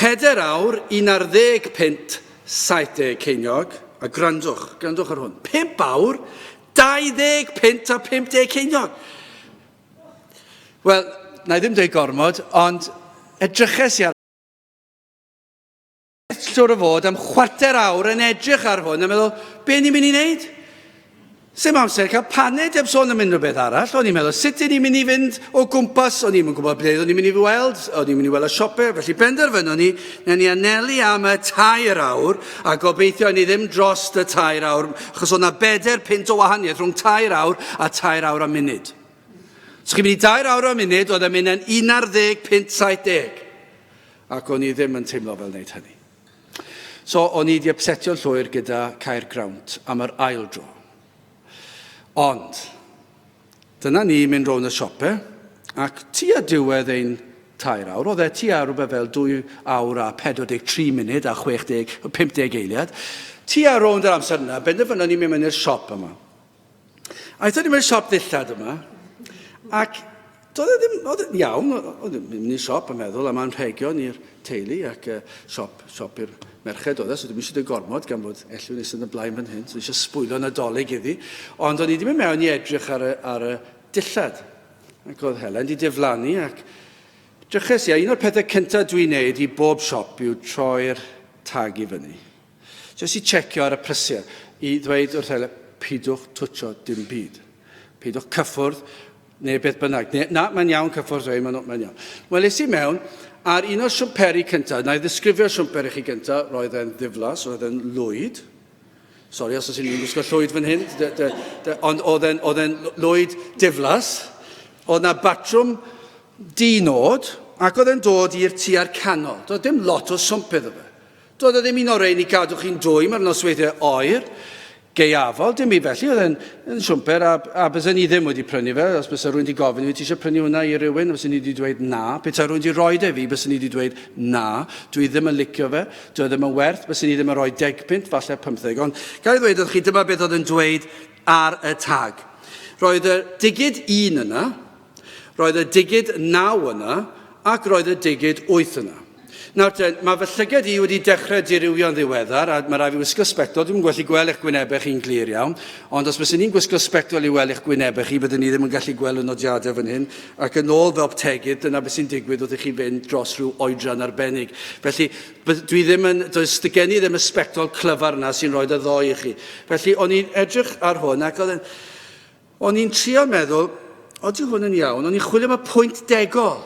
4 awr, 11 punt, 70 ceiniog, a gwrandwch, gwrandwch ar hwn, 5 awr, 20 punt a 50 ceiniog. Wel, na i ddim dweud gormod, ond edryches i ar siwr o fod am chwarter awr yn edrych ar hwn a meddwl, be ni'n mynd i wneud? Sim amser cael paned heb sôn am unrhyw beth arall. O'n i'n meddwl, sut y'n ni'n mynd i fynd o gwmpas? O'n i'n gwybod ble o'n i'n mynd i weld, o'n i'n mynd i weld y siopau, felly benderfynon ni, na ni anelu am y 3 awr, a gobeithio ni ddim dros y 3 awr, achos o'na 4 punt o wahaniaeth rhwng 3 awr a 3 awr a munud. So chi'n mynd i 3 awr a munud, oedd e'n mynd yn 11 punt 70. Ac o'n i ddim yn teimlo fel wneud hynny. So, o'n i wedi ypsetio'n llwyr gyda Caergrawnt am yr ail dro. Ond, dyna ni mynd rownd y siope, ac tua diwedd ein 3 awr, oedd e tua rhywbeth fel 2 awr a 43 munud a 60, 50 eiliad, tua rownd yr amser yna, benderfynon ni mynd mewn i'r siop yma. Aethon ni mewn siop ddillad yma, ac doedd e ddim, oedd e, iawn, oedd e'n mynd i'r siop yn meddwl am anrhegion i'r teulu ac uh, siop, siop i'r merched oedd e, so dwi'n eisiau dweud gormod gan fod Elliw nes yn y blaen fan hyn, so eisiau sbwylio Nadolig iddi. Ond o'n i wedi mynd mewn i edrych ar y, ar y dillad. Ac oedd Helen wedi diflannu ac dryches i, a un o'r pethau cyntaf dwi'n neud i bob siop yw troi'r tag i fyny. Jyst i checio ar y prysiau, i ddweud wrth Helen, pidwch twtsio dim byd. Pidwch cyffwrdd, neu beth bynnag. Neu, na, mae'n iawn cyffwrdd, dweud, mae'n mae iawn. Wel, es i mewn, a'r un o'r siwmperi cyntaf, na i ddisgrifio'r siwmper i chi gyntaf, roedd e'n ddiflas, roedd e'n lwyd. Sori os oes unrhyw'n gwisgo llwyd fan hyn, de, de, de, ond oedd e'n oedd e'n lwyd diflas. Oedd na batrwm di-nod, ac oedd e'n dod i'r tua'r canol. Doedd dim lot o swmp iddo fe. Doedd e ddim un o'r rhein i gadw chi'n dwym ar nosweithiau oer, gaeafol, dim byd felly. Oedd e'n yn siwmper a, a bysen ni ddim wedi prynu fe. Os byse rhywun wedi gofyn i fi, ti eisiau prynu hwnna i rywun? Bysen ni wedi dweud na. Petai rhywun wedi rhoi e fi, bysen ni wedi dweud na. Dwi ddim yn licio fe. Dwi e ddim yn werth. Bysen ni ddim yn rhoi 10 punt, falle 15. Ond gael i ddweud wrth chi, dyma beth oedd yn dweud ar y tag. Roedd y digid 1 yna, roedd y digid 9 yna, ac roedd y digid 8 yna. Nawr te, mae fy llygad i wedi dechrau dirywio'n ddiweddar, a mae rhaid fi wisgo sbectol. Dwi'm yn gallu gweld eich gwynebau chi'n glir iawn, ond os byswn i'n gwisgo sbectol i weld eich gwynebau chi, byddwn i ddim yn gallu gweld y nodiadau fan hyn. Ac yn ôl fy optegydd, dyna beth sy'n digwydd wrth i chi fynd dros rhyw oedran arbennig. Felly, dwi ddim yn, does gen i ddim y sbectol clyfar yna sy'n rhoi y ddoe i chi. Felly, o'n i'n edrych ar hwn ac oedd o'n i'n trio meddwl, odi hwn yn iawn? O'n i'n chwilio am y pwynt degol.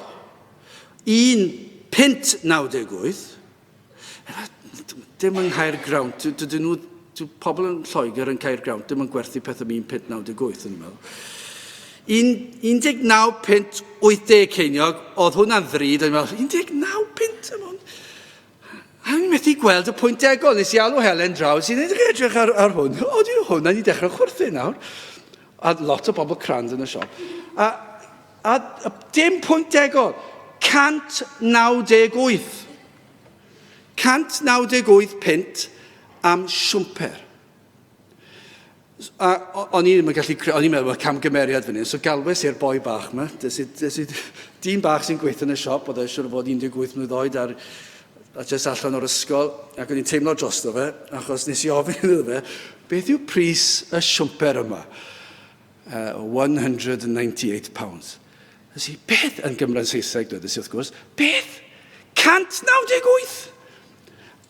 1.98. Dim yng Nghaergrawnt. Dydyn nhw, dyw pobl yn Lloegr yn Caergrawnt ddim yn gwerthu peth am 1.98, o'n i'n meddwl. 19.80 ceiniog, oedd hwnna'n ddrud, o'n i'n meddwl, 19 punt am hwn. A o'n i'n methu gweld y pwynt degol. Nes i alw Helen draw, sy'n edrych edrych ar, ar hwn. O, di hwn, a ni dechrau chwerthin nawr. A lot o bobl crand yn y siop. A, a, a dim pwynt degol, 198. 198 punt am siwmper. A o'n i ddim yn gallu, o'n i'n meddwl, wel, camgymeriad fan hyn, so galwes i'r boi bach yma, des i, des i, dyn bach sy'n gweithio yn y siop, oedd e siŵr o fod 18 mlwydd oed ar, a jyst allan o'r ysgol, ac o'n i'n teimlo drosto fe, achos nes i ofyn iddo fe, beth yw pris y siwmper yma? Uh, 198 pounds. Nes i, beth? Yn Gymraeg Saesneg, dweud i wrth gwrs, beth? 198?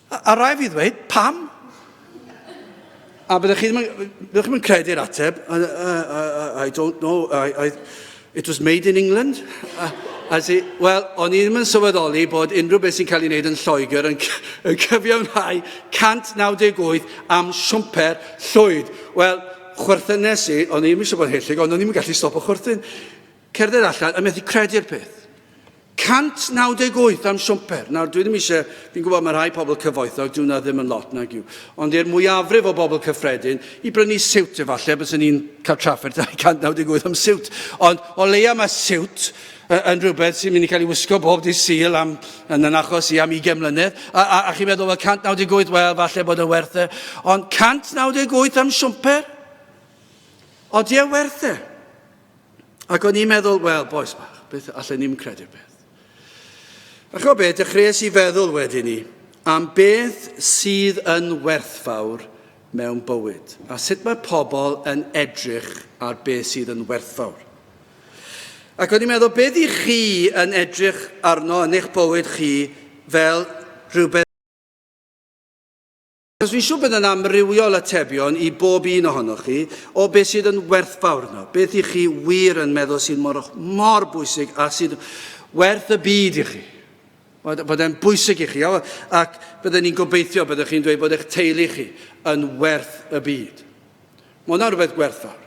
A, a rai fi ddweud, pam? A byddwch chi ddim yn, byddwch chi'n credu'r ateb. I, I, I don't know. I, I, it was made in England. A, a si, wel, o'n i ddim yn sylweddoli bod unrhyw beth sy'n cael ei wneud yn Lloegr yn, yn cyfiawnhau 198 am siwmper llwyd. Wel, chwerthynes i, o'n i ddim eisiau bod yn hellig, ond o'n i ddim yn gallu stopo chwerthin. Cerdded allan a methu credu'r peth. 198 am siwmper. Nawr, dwi ddim eisiau, fi'n gwybod mae rhai pobl cyfoethog, dyw hwnna ddim yn lot nag yw. Ond i'r mwyafrif o bobl cyffredin, i brynu siwt efallai, byswn ni'n cael trafferth 198 am siwt. Ond o leia mae siwt yn rhywbeth sy'n mynd i cael ei wisgo bob dydd Sul am, yn yn achos i am 20 mlynedd. A, a, a chi'n meddwl, wel, 198, wel, falle bod yn werth e. Ond 198 am siwmper? Odi e werth e? Ac o'n i'n meddwl, wel, boes bach, beth allen ni'm credu'r peth. A ch'mo' beth, dechreuais i feddwl wedyn ni am beth sydd yn werthfawr mewn bywyd, a sut mae pobl yn edrych ar beth sydd yn werthfawr. Ac o'n i'n meddwl, beth i chi yn edrych arno yn eich bywyd chi fel rhywbeth Achos fi'n siŵr bydd yna amrywiol atebion i bob un ohonoch chi o beth sydd yn werthfawr yno, beth i chi wir yn meddwl sydd mor, mor bwysig a sydd werth y byd i chi. Bod, bod e'n bwysig i chi, ac bydden ni'n gobeithio byddwch chi'n dweud bod eich teulu chi yn werth y byd. Mae hwnna'n rhywbeth gwerthfawr.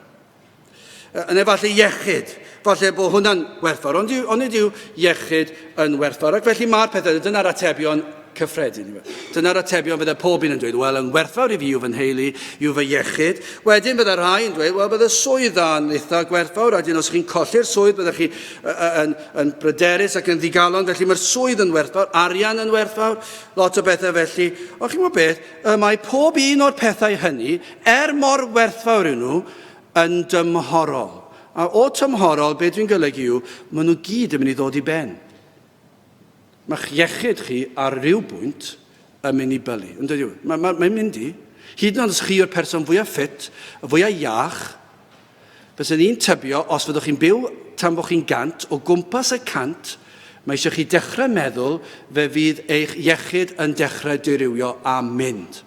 Yn efallai iechyd, falle bod hwnna'n werthfawr, ond onid yw iechyd yn werthfawr? Ac felly mae'r pethau, dyna'r atebion cyffredin. Dyna'r atebion fydde pob un yn dweud, wel, yn werthfawr i fi yw fy nheulu, yw fy iechyd. Wedyn bydde rhai yn dweud, wel, bydde swydd dda'n eitha gwerthfawr, a dyn os chi'n colli'r swydd, byddech chi yn, yn bryderus ac yn ddigalon, felly mae'r swydd yn werthfawr, arian yn werthfawr, lot o bethau felly. Ond chi'n gwybod beth, y mae pob un o'r pethau hynny, er mor werthfawr yw nhw, yn dymhorol. A o tymhorol, be dwi'n golygu yw, maen nhw gyd yn mynd i ddod i ben. Mae'ch iechyd chi ar ryw bwynt yn mynd i bylu. Yn dydy? Mae'n ma, ma mynd i. Hyd yn oed os chi yw'r person fwyaf ffit, y fwyaf iach, byswn i'n tybio, os fyddwch chi'n byw tan bod chi'n gant, o gwmpas y cant, mae eisiau chi dechrau meddwl fe fydd eich iechyd yn dechrau dirywio a mynd.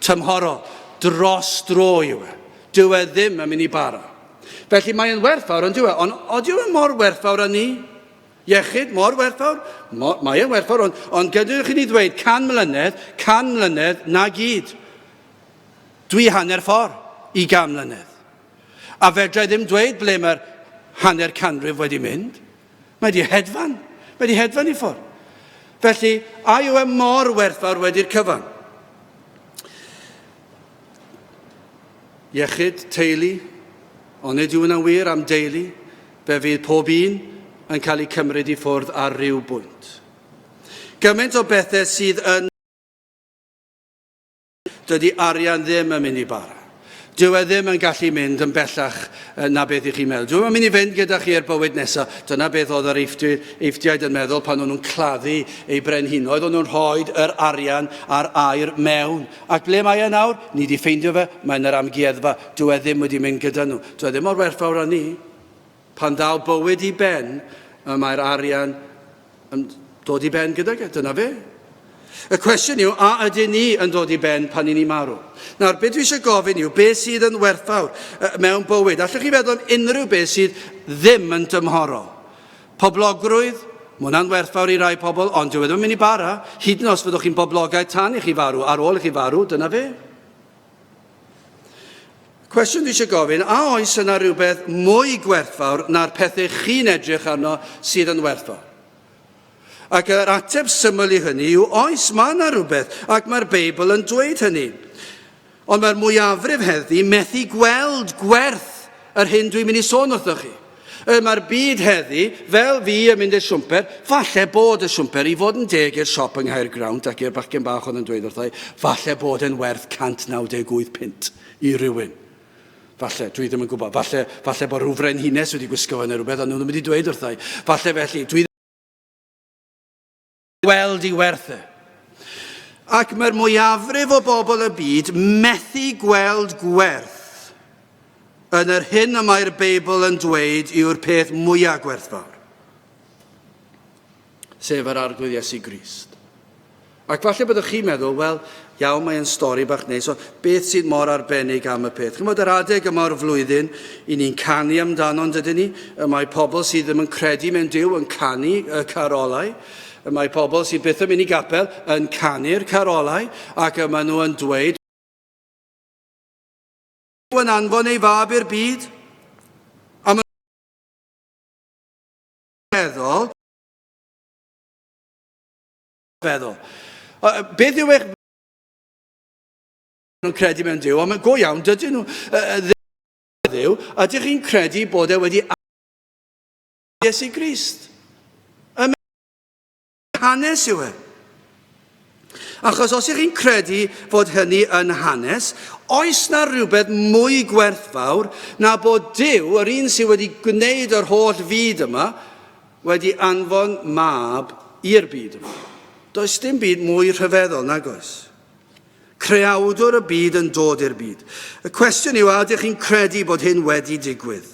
Tymhorol, dros dro yw e. Dyw e ddim yn mynd i bara. Felly mae'n werthfawr, ond dyw e? Ond odyw e mor werthfawr â ni? Iechyd, mor werthfawr? Mor, mae e'n werthfawr, ond, ond gadewch i ni ddweud can mlynedd, can mlynedd na gyd. Dwi hanner ffordd i gan mlynedd. A fedra i ddim dweud ble mae'r hanner canrif wedi mynd. Mae di hedfan. Mae di hedfan i ffwrdd. Felly, a yw e mor werthfawr wedi'r cyfan? Iechyd, teulu, ond nid yw hwnna'n wir am deulu, fe fydd pob un yn cael eu cymryd i ffwrdd ar ryw bwynt. Gymaint o bethau sydd yn Dydy arian ddim yn mynd i bara. Dyw e ddim yn gallu mynd yn bellach na beth i chi'n meddwl. Dyw e'n mynd i fynd gyda chi i'r bywyd nesaf. Dyna beth oedd yr Eifftiaid yn meddwl pan o'n nhw'n claddu eu brenhinoedd. O'n nhw'n rhoi yr arian a'r aur mewn. Ac ble mae e nawr? Ni wedi ffeindio fe, mae yn yr amgueddfa. Dyw e ddim wedi mynd gyda nhw. Dyw e ddim mor werthfawr â ni. Pan ddaw bywyd i ben, y mae'r arian yn dod i ben gydag e. Dyna fe. Y cwestiwn yw, a ydyn ni yn dod i ben pan i ni marw? Nawr, beth dwi eisiau gofyn yw, beth sydd yn werthfawr mewn bywyd? Allwch chi feddwl am unrhyw beth sydd ddim yn dymhorol? Poblogrwydd, mae hwnna'n werthfawr i rai pobl, ond dyw e ddim yn mynd i bara. Hyd yn oes fyddwch chi'n boblogaidd tan i chi farw, ar ôl i chi farw, dyna fe. Cwestiwn dwi eisiau gofyn, a oes yna rhywbeth mwy gwerthfawr na'r pethau chi'n edrych arno sydd yn werthfawr? Ac yr ateb syml i hynny yw oes, mae yna rhywbeth, ac mae'r Beibl yn dweud hynny. Ond mae'r mwyafrif heddi methu gweld gwerth yr hyn dwi'n mynd i sôn wrthoch chi. Y mae'r byd heddi, fel fi yn mynd i'r siwmper, falle bod y siwmper, i fod yn deg i'r siop yng Nghaergrawnt ac i'r bachgen bach oedd yn dweud wrtha i, falle bod e'n werth 198 punt i rywun. Falle, dwi ddim yn gwybod. Falle, falle bod rhyw frenhines wedi gwisgo fe neu rhywbeth, ond nhw ddim wedi dweud wrtha i. Falle felly, dwi gweld i werth e. Ac mae'r mwyafrif o bobl y byd methu gweld gwerth yn yr hyn y mae'r Beibl yn dweud yw'r peth mwyaf gwerthfawr, sef yr Arglwydd Iesu Grist. Ac falle byddwch chi'n meddwl, wel, iawn, mae'n stori bach neis, ond beth sydd mor arbennig am y peth? Chymod, yr adeg yma o'r flwyddyn, i ni'n canu amdano, yn dydyn ni? Y mae pobl sydd ddim yn credu mewn Duw yn canu y carolau. Y mae pobl sydd byth yn mynd i gapel yn canu'r carolau, ac y maen nhw yn dweud, yn anfon ei fab i'r byd. A maen nhw'n meddwl, feddwl. Beth yw eich nhw'n credu mewn Duw, ond go iawn, dydyn nhw ddim Dduw, ydych chi'n credu bod e wedi Iesu Grist? Y hanes yw e. Achos os ych chi'n credu fod hynny yn hanes, oes na rhywbeth mwy gwerthfawr na bod Duw, yr un sydd wedi gwneud yr holl fyd yma, wedi anfon mab i'r byd yma. Does dim byd mwy rhyfeddol, nag oes? Creawdwr y byd yn dod i'r byd. Y cwestiwn yw, a ydych chi'n credu bod hyn wedi digwydd?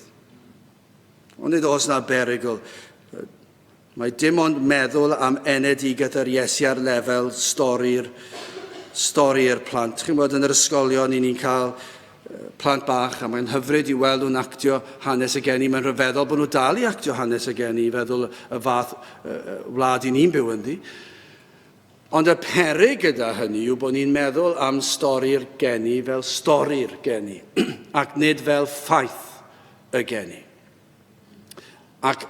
Ond nid oes na berygl. Mae dim ond meddwl am enedigaeth yr Iesu ar lefel stori'r stori'r plant. Chi'n bod yn yr ysgolion, i ni'n cael plant bach, a mae'n hyfryd i weld nhw'n actio hanes y geni. Mae'n rhyfeddol bod nhw dal i actio hanes y geni, i feddwl y fath wlad i ni'n byw ynddi. Ond y peryg gyda hynny yw bod ni'n meddwl am stori'r geni fel stori'r geni, ac nid fel ffaith y geni. Ac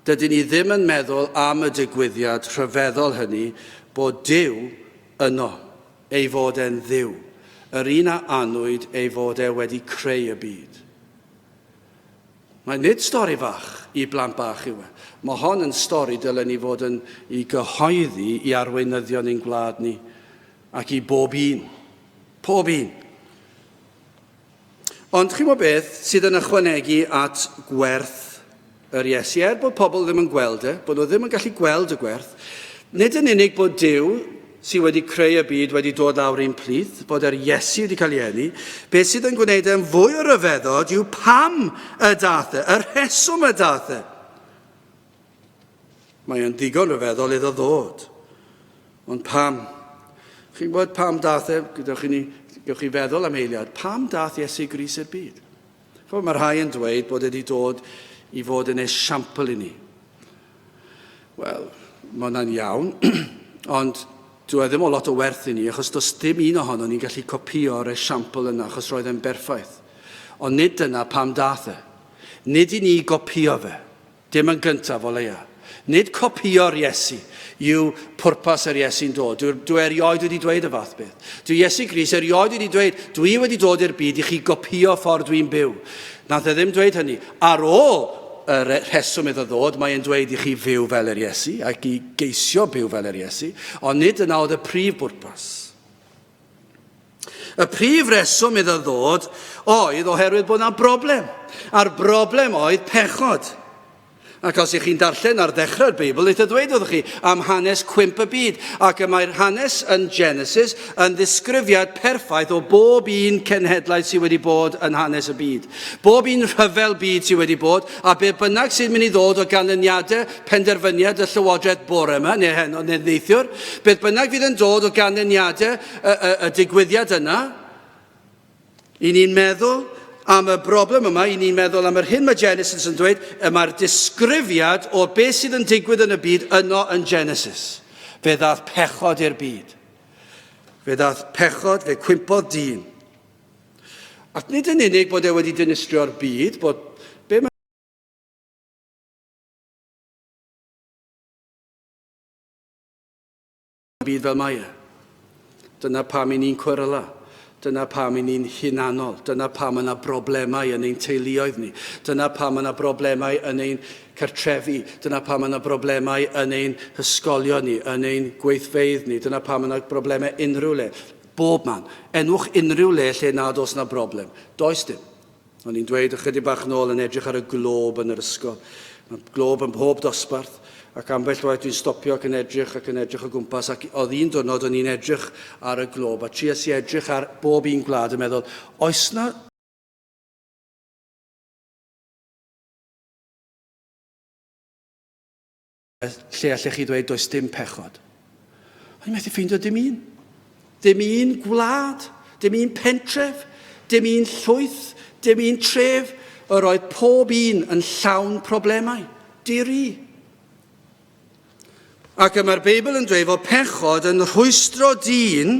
dydyn ni ddim yn meddwl am y digwyddiad rhyfeddol hynny bod Duw yno. Ei fod e'n Dduw, yr un a anwyd ei fod e wedi creu y byd. Mae nid stori fach i blant bach yw e. Mae hon yn stori dylen ni fod yn i gyhoeddi i arweinyddion ein gwlad ni ac i bob un. Pob un. Ond chi'n gwybod beth sydd yn ychwanegu at gwerth yr Iesu? Er bod pobl ddim yn gweld e, bod nhw ddim yn gallu gweld y gwerth, nid yn unig bod Duw sydd wedi creu y byd wedi dod lawr i'n plith, bod yr Iesu wedi cael ei eni, beth sydd yn gwneud e'n fwy o ryfeddod yw pam y dath e, y rheswm y dath e. Mae o'n ddigon rhyfeddol iddo ddod. Ond pam? Chi'n gwybod pam dath e? Gewch chi, ni, gewch chi feddwl am eiliad. Pam dath Iesu Gris i'r byd? Chymod, mae rhai yn dweud bod e wedi dod i fod yn esiampl i ni. Wel, mae hwnna'n iawn, ond dwi e ddim o lot o werth i ni, achos does dim un ohono ni'n gallu copïo'r esiampl yna, achos roedd e'n berffaith. Ond nid dyna pam dath e. Nid i ni gopïo fe. Dim yn gyntaf, o leia. Nid copïo'r Iesu yw pwrpas yr Iesu'n dod. Dwi, dwi erioed wedi dweud y fath beth. Dwi Iesu Grist erioed wedi dweud, dwi wedi dod i'r byd i chi gopïo ffordd dwi'n byw. Nath e ddim dweud hynny. Ar ôl y rheswm iddo ddod, mae'n dweud i chi fyw fel yr Iesu ac i geisio byw fel yr Iesu, ond nid yna oedd y prif bwrpas. Y prif reswm iddo ddod oedd oherwydd bod yna broblem, a'r broblem oedd pechod. Ac os ych chi'n darllen ar ddechrau'r Beibl, wnaeth e ddweud wrthych chi am hanes cwymp y byd, ac y mae'r hanes yn Genesis yn ddisgrifiad perffaith o bob un cenhedlaeth sydd wedi bod yn hanes y byd. Bob un rhyfel byd sydd wedi bod, a be bynnag sy'n mynd i ddod o ganlyniadau penderfyniad y llywodraeth bore yma, neu heno, neu neithiwr, beth bynnag fydd yn dod o ganlyniadau y, y, y digwyddiad yna, I ni'n meddwl am y broblem yma, i ni'n meddwl am yr hyn mae Genesis yn dweud, y mae'r disgrifiad o beth sydd yn digwydd yn y byd yno yn Genesis. Fe ddaeth pechod i'r byd. Fe ddaeth pechod, fe cwympodd dyn. Ac nid yn unig bod e wedi dinistrio'r byd, bod be mae byd fel mae e. Dyna pam i ni'n cweryla. Dyna pam i ni'n hunanol. Dyna pam yna broblemau yn ein teuluoedd ni. Dyna pam yna broblemau yn ein cartrefi. Dyna pam yna broblemau yn ein hysgolion ni, yn ein gweithfeydd ni. Dyna pam yna broblemau unrhyw le. Bob man. Enwch unrhyw le lle nad oes yna broblem. Does dim. O'n i'n dweud ychydig bach nôl yn edrych ar y glob yn yr ysgol. Mae glob yn mhob dosbarth, ac ambell waith dwi'n stopio ac yn edrych ac yn edrych o gwmpas, ac oedd un diwrnod o'n i'n edrych ar y glob, a trias i edrych ar bob un gwlad yn meddwl, oes na lle allech chi ddweud does dim pechod? O'n i'n methu ffeindio dim un. Dim un gwlad, dim un pentref, dim un llwyth, dim un tref. Yr oedd pob un yn llawn problemau. Diri. Ac y mae'r Beibl yn dweud fod pechod yn rhwystro dyn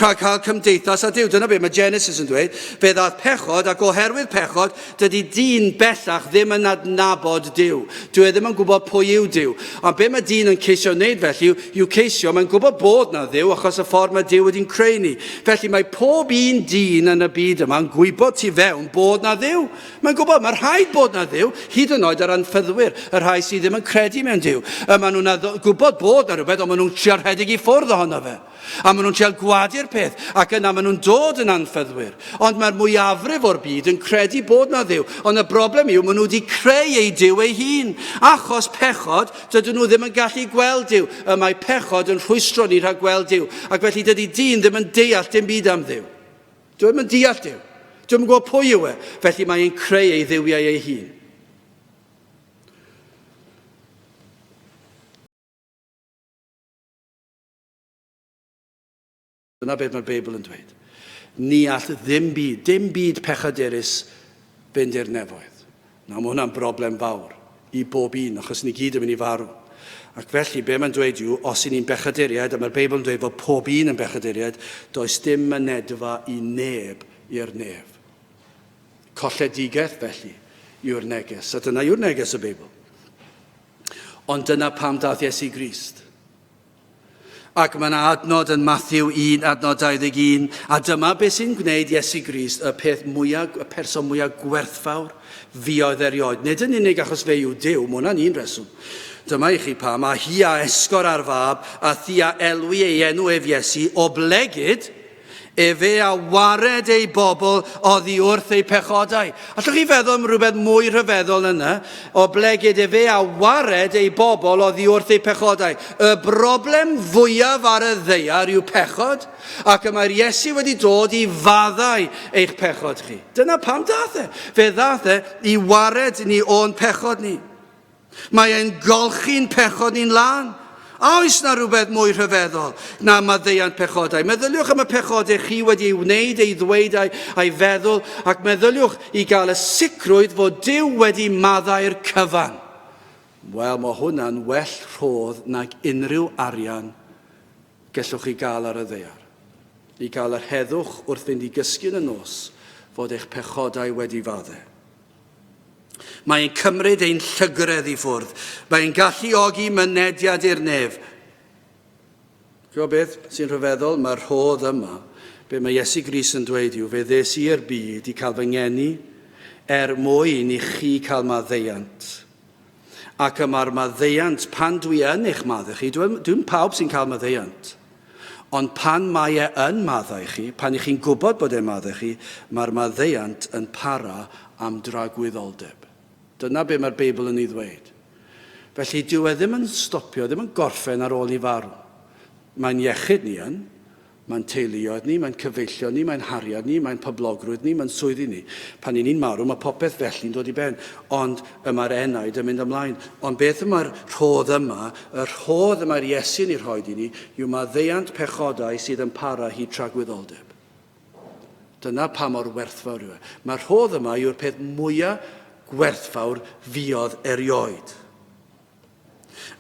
rhag cael cymdeithas â Duw. Dyna beth mae Genesis yn dweud. Fe ddaeth pechod, ac oherwydd pechod, dydy dyn bellach ddim yn adnabod Duw. Dyw e ddim yn gwybod pwy yw Duw. Ond be mae dyn yn ceisio wneud felly yw, yw ceisio, mae'n gwybod bod na Dduw achos y ffordd mae Duw wedi'n creu ni. Felly mae pob un dyn yn y byd yma yn gwybod tu fewn bod na Dduw. Mae'n gwybod, mae rhaid bod na Dduw, hyd yn oed yr anffyddwyr, y rhai sydd ddim yn credu mewn Duw. Y maen nhw'n gwybod bod na rhywbeth, ond maen nhw'n trio rhedeg i ffwrdd ohono fe. A maen nhw'n treial gwadu'r peth, ac yna maen nhw'n dod yn anffyddwyr. Ond mae'r mwyafrif o'r byd yn credu bod na Dduw. Ond y broblem yw, maen nhw wedi creu eu Duw eu hun. Achos pechod, dydyn nhw ddim yn gallu gweld Duw. Y mae pechod yn rhwystro ni rhag gweld Duw. Ac felly dydy dyn ddim yn deall dim byd am Dduw. Dyw e ddim yn deall Duw. Dyw e ddim yn gwybod pwy yw e. Felly mae e'n creu ei dduwiau ei hun. Dyna beth mae'r Beibl yn dweud. Ni all ddim byd, dim byd pechadurus fynd i'r nefoedd. Nawr, mae hwnna'n broblem fawr i bob un, achos ni gyd yn mynd i farw. Ac felly, be mae'n dweud yw, os y'n ni'n bechaduriaid, a mae'r Beibl yn dweud fod pob un yn bechaduriaid, does dim mynedfa i neb i'r nef. Colledigaeth, felly, yw'r neges. A dyna yw'r neges y Beibl. Ond dyna pam daeth Iesu Grist. Ac mae yna adnod yn Matthew 1, adnod 21, a dyma beth sy'n gwneud Iesu Grist y peth mwyaf, y person mwyaf gwerthfawr fuodd erioed. Nid yn unig achos fe yw Duw, mae hwnna'n un reswm. Dyma i chi pam, a hi a esgor ar fab, a thi a elwi ei enw ef Iesu, oblegid, Efe a wared ei bobl oddi wrth eu pechodau. Allwch chi feddwl am rhywbeth mwy rhyfeddol na 'na? Oblegid efe a wared ei bobl oddi wrth eu pechodau. Y broblem fwyaf ar y ddaear yw pechod, ac y mae'r Iesu wedi dod i faddau eich pechod chi. Dyna pam dath e. Fe ddath e i wared ni o'n pechod ni. Mae e'n golchi'n pechod ni'n lân. A oes na rhywbeth mwy rhyfeddol na maddeuant pechodau? Meddyliwch am y pechodau chi wedi ei wneud, ei ddweud a'i, a'i feddwl, ac meddyliwch i gael y sicrwydd fod Duw wedi maddau'r cyfan. Wel, mae hwnna'n well rhodd nag unrhyw arian gellwch chi gael ar y ddaear. I gael yr heddwch wrth fynd i gysgu yn y nos fod eich pechodau wedi faddau. Mae e'n cymryd ein llygredd i ffwrdd. Mae e'n galluogi mynediad i'r nef. Gwybod beth sy'n rhyfeddol? Mae'r rhodd yma, be mae Iesu Grist yn dweud yw, fe ddes i'r byd i cael fy ngeni er mwyn i chi cael maddeuant. Ac y mae'r maddeuant pan dwi yn eich maddau chi, dwi'n dwi pawb sy'n cael maddeuant. Ond pan mae e yn maddau chi, pan i chi'n gwybod bod e'n maddau chi, mae'r maddeuant yn para am dragwyddoldeb. Dyna be mae'r Beibl yn ei ddweud. Felly dyw e ddim yn stopio, ddim yn gorffen ar ôl i farw. Mae'n iechyd ni yn, Mae'n teuluoedd ni, mae'n cyfeillion ni, mae'n hariad ni, mae'n poblogrwydd ni, mae'n swyddi ni. Pan 'y ni'n marw, mae popeth felly'n dod i ben, ond y mae'r enaid yn mynd ymlaen. Ond beth y mae'r rhodd yma, y rhodd y mae'r Iesu'n ei rhoid i ni, yw maddeuant pechodau sydd yn para hyd tragwyddoldeb. Dyna pa mor werthfawr yw e. Mae'r rhodd yma yw'r peth mwyaf gwerthfawr fuodd erioed.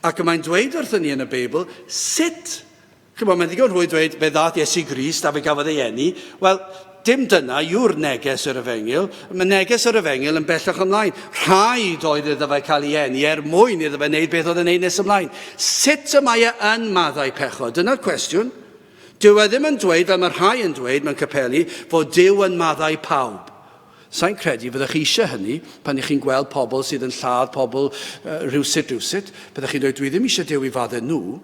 Ac y mae'n dweud wrthyn ni yn y Beibl sut, chymod, mae'n ddigon rhwydd dweud fe ddaeth Iesu Grist a fe gafodd ei eni. Wel, dim dyna yw'r neges yr efengyl. Mae neges yr efengyl yn bellach ymlaen. Rhaid oedd iddo fe cael ei eni er mwyn iddo fe wneud beth oedd yn ei nes ymlaen. Sut y mae e yn maddau pechod? Dyna'r cwestiwn. Dyw e ddim yn dweud, fel mae rhai yn dweud mewn capeli, fod Duw yn maddau pawb. Sa i'n credu fyddech chi eisiau hynny pan y'ch chi'n gweld pobl sydd yn lladd pobl uh, rhywsut rhywsut. Byddech chi'n dweud, dwi ddim eisiau Duw i faddau nhw.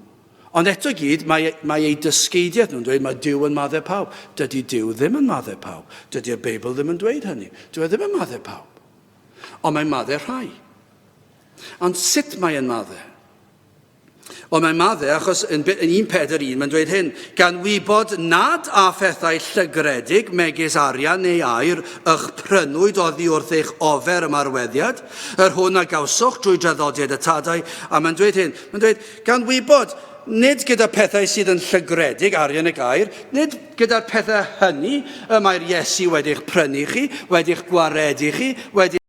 Ond eto gyd, mae, mae eu dysgeidiaeth nhw'n dweud mae Duw yn maddau pawb. Dydy Duw ddim yn maddau pawb. Dydy'r Beibl ddim yn dweud hynny. Dyw e ddim yn maddau pawb. Ond mae'n maddau rhai. Ond sut mae e'n maddau? Ond mae'n maddau achos yn, yn 1 Pedr 1 mae'n dweud hyn, gan wybod nad â phethau llygredig megis arian neu aur ych prynwyd oddi wrth eich ofer ymarweddiad, yr hwn a gawsoch drwy draddodiad y tadau, a mae'n dweud hyn, mae'n dweud, gan wybod nid gyda phethau sydd yn llygredig, arian ac aur, nid gyda'r pethau hynny y mae'r Iesu wedi'ch prynu chi, wedi'ch gwaredu chi, wedi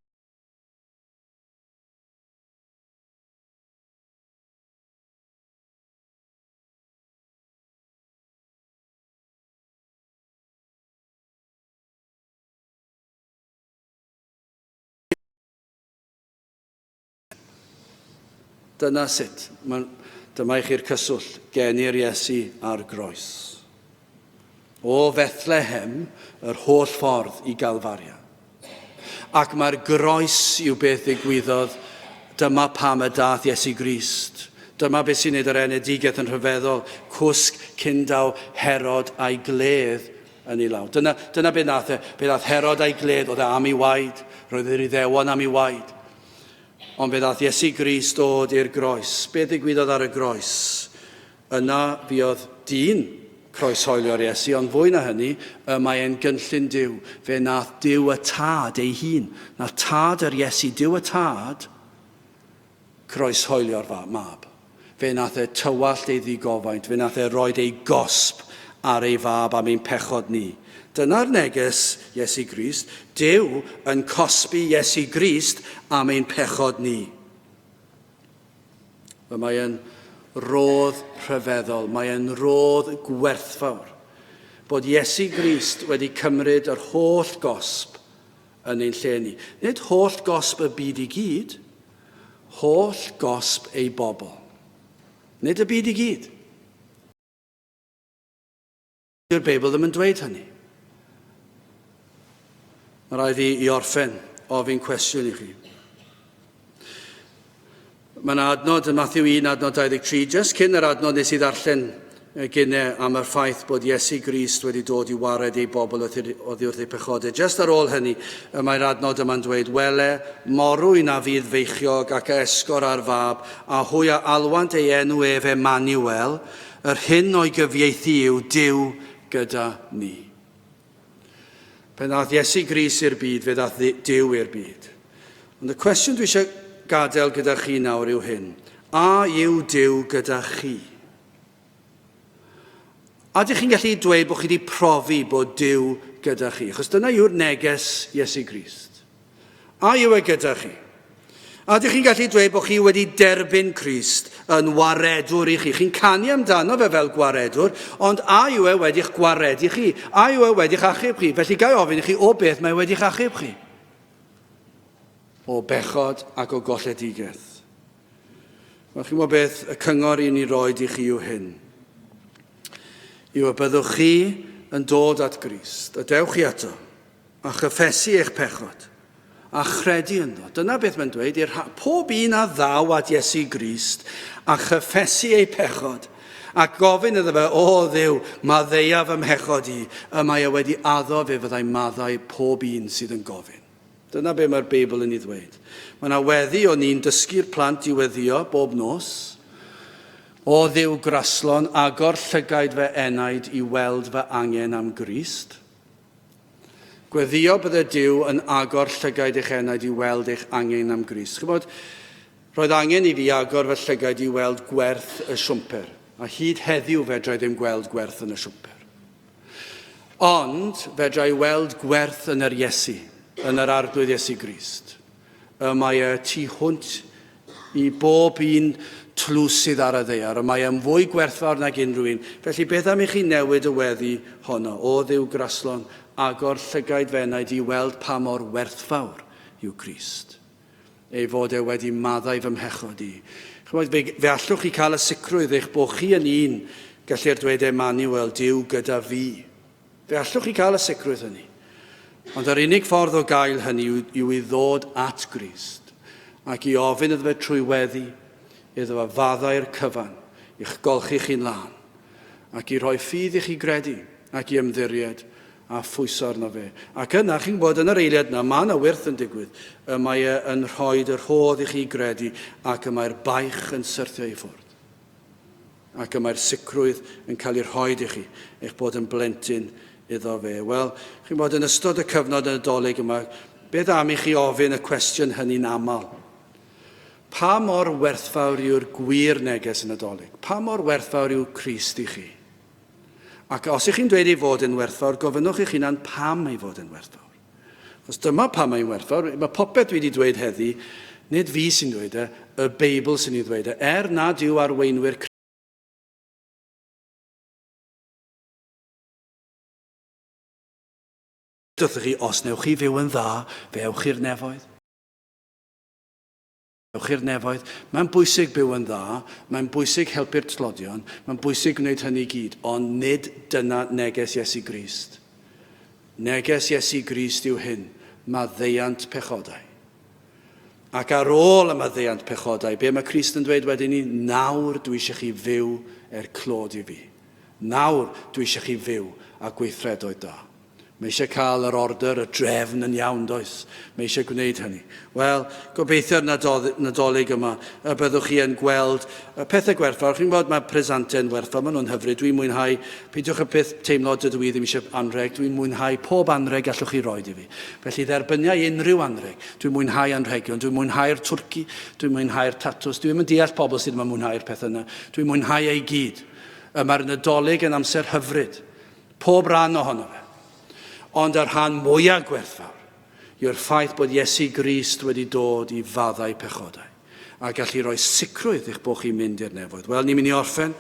Dyna sut. Mae'n, dyma i chi'r cyswllt. Geni'r Iesu ar groes. O Fethlehem, yr holl ffordd i Galfaria. Ac mae'r groes yw beth ddigwyddodd, dyma pam y dath Iesu Grist. Dyma beth sy'n neud yr enedigaeth yn rhyfeddol, cwsg cyn daw Herod a'i gledd yn ei law. Dyna, dyna beth nath e, fe ddath Herod a'i gledd, oedd e am ei waed, roedd yr Iddewon am ei waed. Ond fe ddath Iesu Grist dod i'r groes. Beth ddigwyddodd ar y groes? Yna fuodd dyn croeshoelio'r Iesu, ond fwy na hynny, y mae e'n gynllun Duw. Fe nath Duw y Tad ei hun, nath Tad yr Iesu, Duw y Tad, croeshoelio'r mab. Fe nath e tywallt ei ddigofaint, fe nath e roed ei gosb ar ei fab am ein pechod ni. Dyna'r neges Iesu Grist, Duw yn cosbi Iesu Grist am ein pechod ni. Wel, mae e'n rodd rhyfeddol, mae e'n rodd gwerthfawr bod Iesu Grist wedi cymryd yr holl gosb yn ein lle ni. Nid holl gosb y byd i gyd, holl gosb ei bobl. Nid y byd i gyd. Dyw'r Beibl ddim yn dweud hynny. Mae rhaid i, i orffen ofyn cwestiwn i chi. Mae yna adnod yn Matthew 1, adnod 23, jyst cyn yr adnod nes i ddarllen gynne am yr ffaith bod Iesu Grist wedi dod i wared ei bobl oddi wrth eu pechodau. Jyst ar ôl hynny, y mae'r adnod yma'n dweud, Wele, morwy na fydd feichiog ac a esgor ar fab, a hwy a alwant ei enw ef Emmanuel, Yr hyn o'i gyfieithu yw Duw gyda ni. Pan ddaeth Iesu Grist i'r byd, fe ddaeth Duw i'r byd. Ond y cwestiwn dwi eisiau gadael gyda chi nawr yw hyn. A yw Duw gyda chi? A ydych chi'n gallu dweud bod chi wedi profi bod Duw gyda chi? Achos dyna yw'r neges Iesu Grist. A yw e gyda chi? A ydych chi'n gallu dweud bod chi wedi derbyn Crist yn waredwr i chi? Chi'n canu amdano fe fel gwaredwr, ond a yw e wedi'ch gwaredu chi? A yw e wedi'ch achub chi? Felly ga i ofyn i chi, o beth mae wedi'ch achub chi? O bechod ac o golledigaeth. Wel, chi'n gwybod beth, y cyngor i ni roed i chi yw hyn. Yw y byddwch chi yn dod at Grist, a dewch chi ato, a chyffesu eich pechod, a chredu ynddo. Dyna beth mae'n dweud i'r pob un a ddaw at Iesu Grist a chyffesu eu pechod, A gofyn iddo fe, o Dduw, maddeia fy mhechod i, y mae e wedi addo fe fyddai maddau pob un sydd yn gofyn. Dyna be mae'r Beibl yn ei ddweud. Mae yna weddi o'n ni'n dysgu'r plant i weddio bob nos. O Dduw graslon, agor llygaid fy enaid i weld fy angen am Grist. Gweddio bydde Duw yn agor llygaid eich enaid i weld eich angen am Grist. Chybod, roedd angen i fi agor fy llygaid i weld gwerth y siwmper. A hyd heddiw fedra i ddim gweld gwerth yn y siwmper. Ond fedra i weld gwerth yn yr Iesu, yn yr Arglwydd Iesu Grist. Y mae e tu hwnt i bob un tlws sydd ar y ddaear. Y mae e'n fwy gwerthfawr nag unrhyw un. Felly beth am i chi newid y weddi honno? O Dduw graslon, agor llygaid fy enaid i weld pa mor werthfawr yw Crist. Ei fod e wedi maddau fy mhechod i. Chymod, fe, fe allwch chi cael y sicrwydd eich bod chi yn un, gellir dweud Emmanuel, Duw gyda fi. Fe allwch chi cael y sicrwydd hynny. Ond yr unig ffordd o gael hynny yw, yw i ddod at Grist ac i ofyn iddo fe trwy weddi, iddo fe faddau'r cyfan, i'ch golchi chi'n lân, ac i rhoi ffydd i chi gredu ac i ymddiried a phwyso arno fe. Ac yna, chi'n gwybod, yn yr eiliad yna, mae yna wyrth yn digwydd. Y mae e yn rhoi y rhodd i chi gredu ac y mae'r baich yn syrthio i ffwrdd. Ac y mae'r sicrwydd yn cael ei rhoi i chi, eich bod yn blentyn iddo fe. Wel, chi'n gwybod, yn ystod y cyfnod y Nadolig yma, beth am i chi ofyn y cwestiwn hynny'n aml? Pa mor werthfawr yw'r gwir neges y Nadolig? Pa mor werthfawr yw Crist i chi? Ac os ych chi'n dweud ei fod yn werthfawr, gofynnwch i'ch hunan pam ei fod yn werthfawr. Achos dyma pam mae'n werthfawr. Mae popeth dwi wedi dweud heddi, nid fi sy'n dweud e, y Beibl sy'n ei ddweud e. Er nad yw arweinwyr wrthych chi, os newch chi fyw yn dda, fe ewch i'r nefoedd. Ewch i'r nefoedd. Mae'n bwysig byw yn dda, mae'n bwysig helpu'r tlodion, mae'n bwysig gwneud hynny i gyd, ond nid dyna neges Iesu Grist. Neges Iesu Grist yw hyn, maddeuant pechodau. Ac ar ôl y maddeuant pechodau, be mae Crist yn dweud wedyn ni? Nawr dwi eisiau chi fyw er clod i fi. Nawr dwi eisiau chi fyw a gweithredoedd da. Mae eisiau cael yr order, y drefn yn iawn, does? Mae eisiau gwneud hynny. Wel, gobeithio'r Nadolig yma y byddwch chi yn gweld y pethau gwerthfawr. Chi'n gwybod, mae presantau'n werthfawr, maen nhw'n hyfryd. Dwi'n mwynhau, peidiwch y byth teimlo dydw i ddim eisiau anrheg, dwi'n mwynhau pob anrheg gallwch chi roed i fi. Felly dderbyniau unrhyw anrheg. Dwi'n mwynhau anrhegion, dwi'n mwynhau'r twrci, dwi'n mwynhau'r tatws. Dwi ddim yn deall pobl sydd ddim yn mwynhau'r pethau yna. Dwi'n mwynhau ei gyd. Y mae'r Nadolig yn amser hyfryd. Pob rhan ohono fe. Ond y rhan mwyaf gwerthfawr yw'r ffaith bod Iesu Grist wedi dod i faddau pechodau a gallu rhoi sicrwydd eich bod chi'n mynd i'r nefoedd. Wel, ni'n mynd i orffen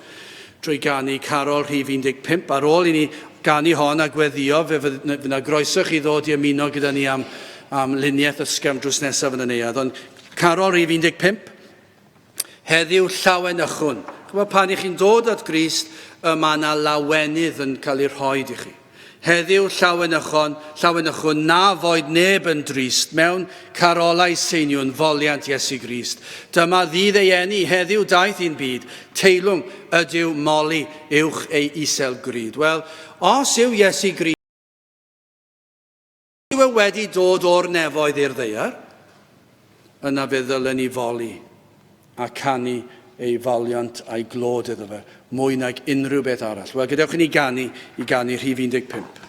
drwy ganu carol rhif 15. Ar ôl i ni ganu hon a gweddio, fe fydd yna groeso chi ddod i ymuno gyda ni am, am luniaeth ysgafn drws nesaf yn y neuadd. Ond carol rhif 15, Heddiw llawenychwn. Chymod, pan i chi'n dod at Grist, y mae yna lawenydd yn cael ei rhoi i chi. Heddiw llawenychon, llawenychwn na foed neb yn drist mewn carolau seiniwn foliant Iesu Grist. Dyma ddydd ei eni, heddiw daeth i'n byd, teilwng ydyw moli uwch ei isel gryd. Wel, os yw Iesu Grist yw e wedi dod o'r nefoedd i'r ddaear, yna fe ddylen ni foli a canu ei foliant a'i glod iddo fe, mwy nag unrhyw beth arall. Wel, gadewch i ni ganu i ganu rhif 15.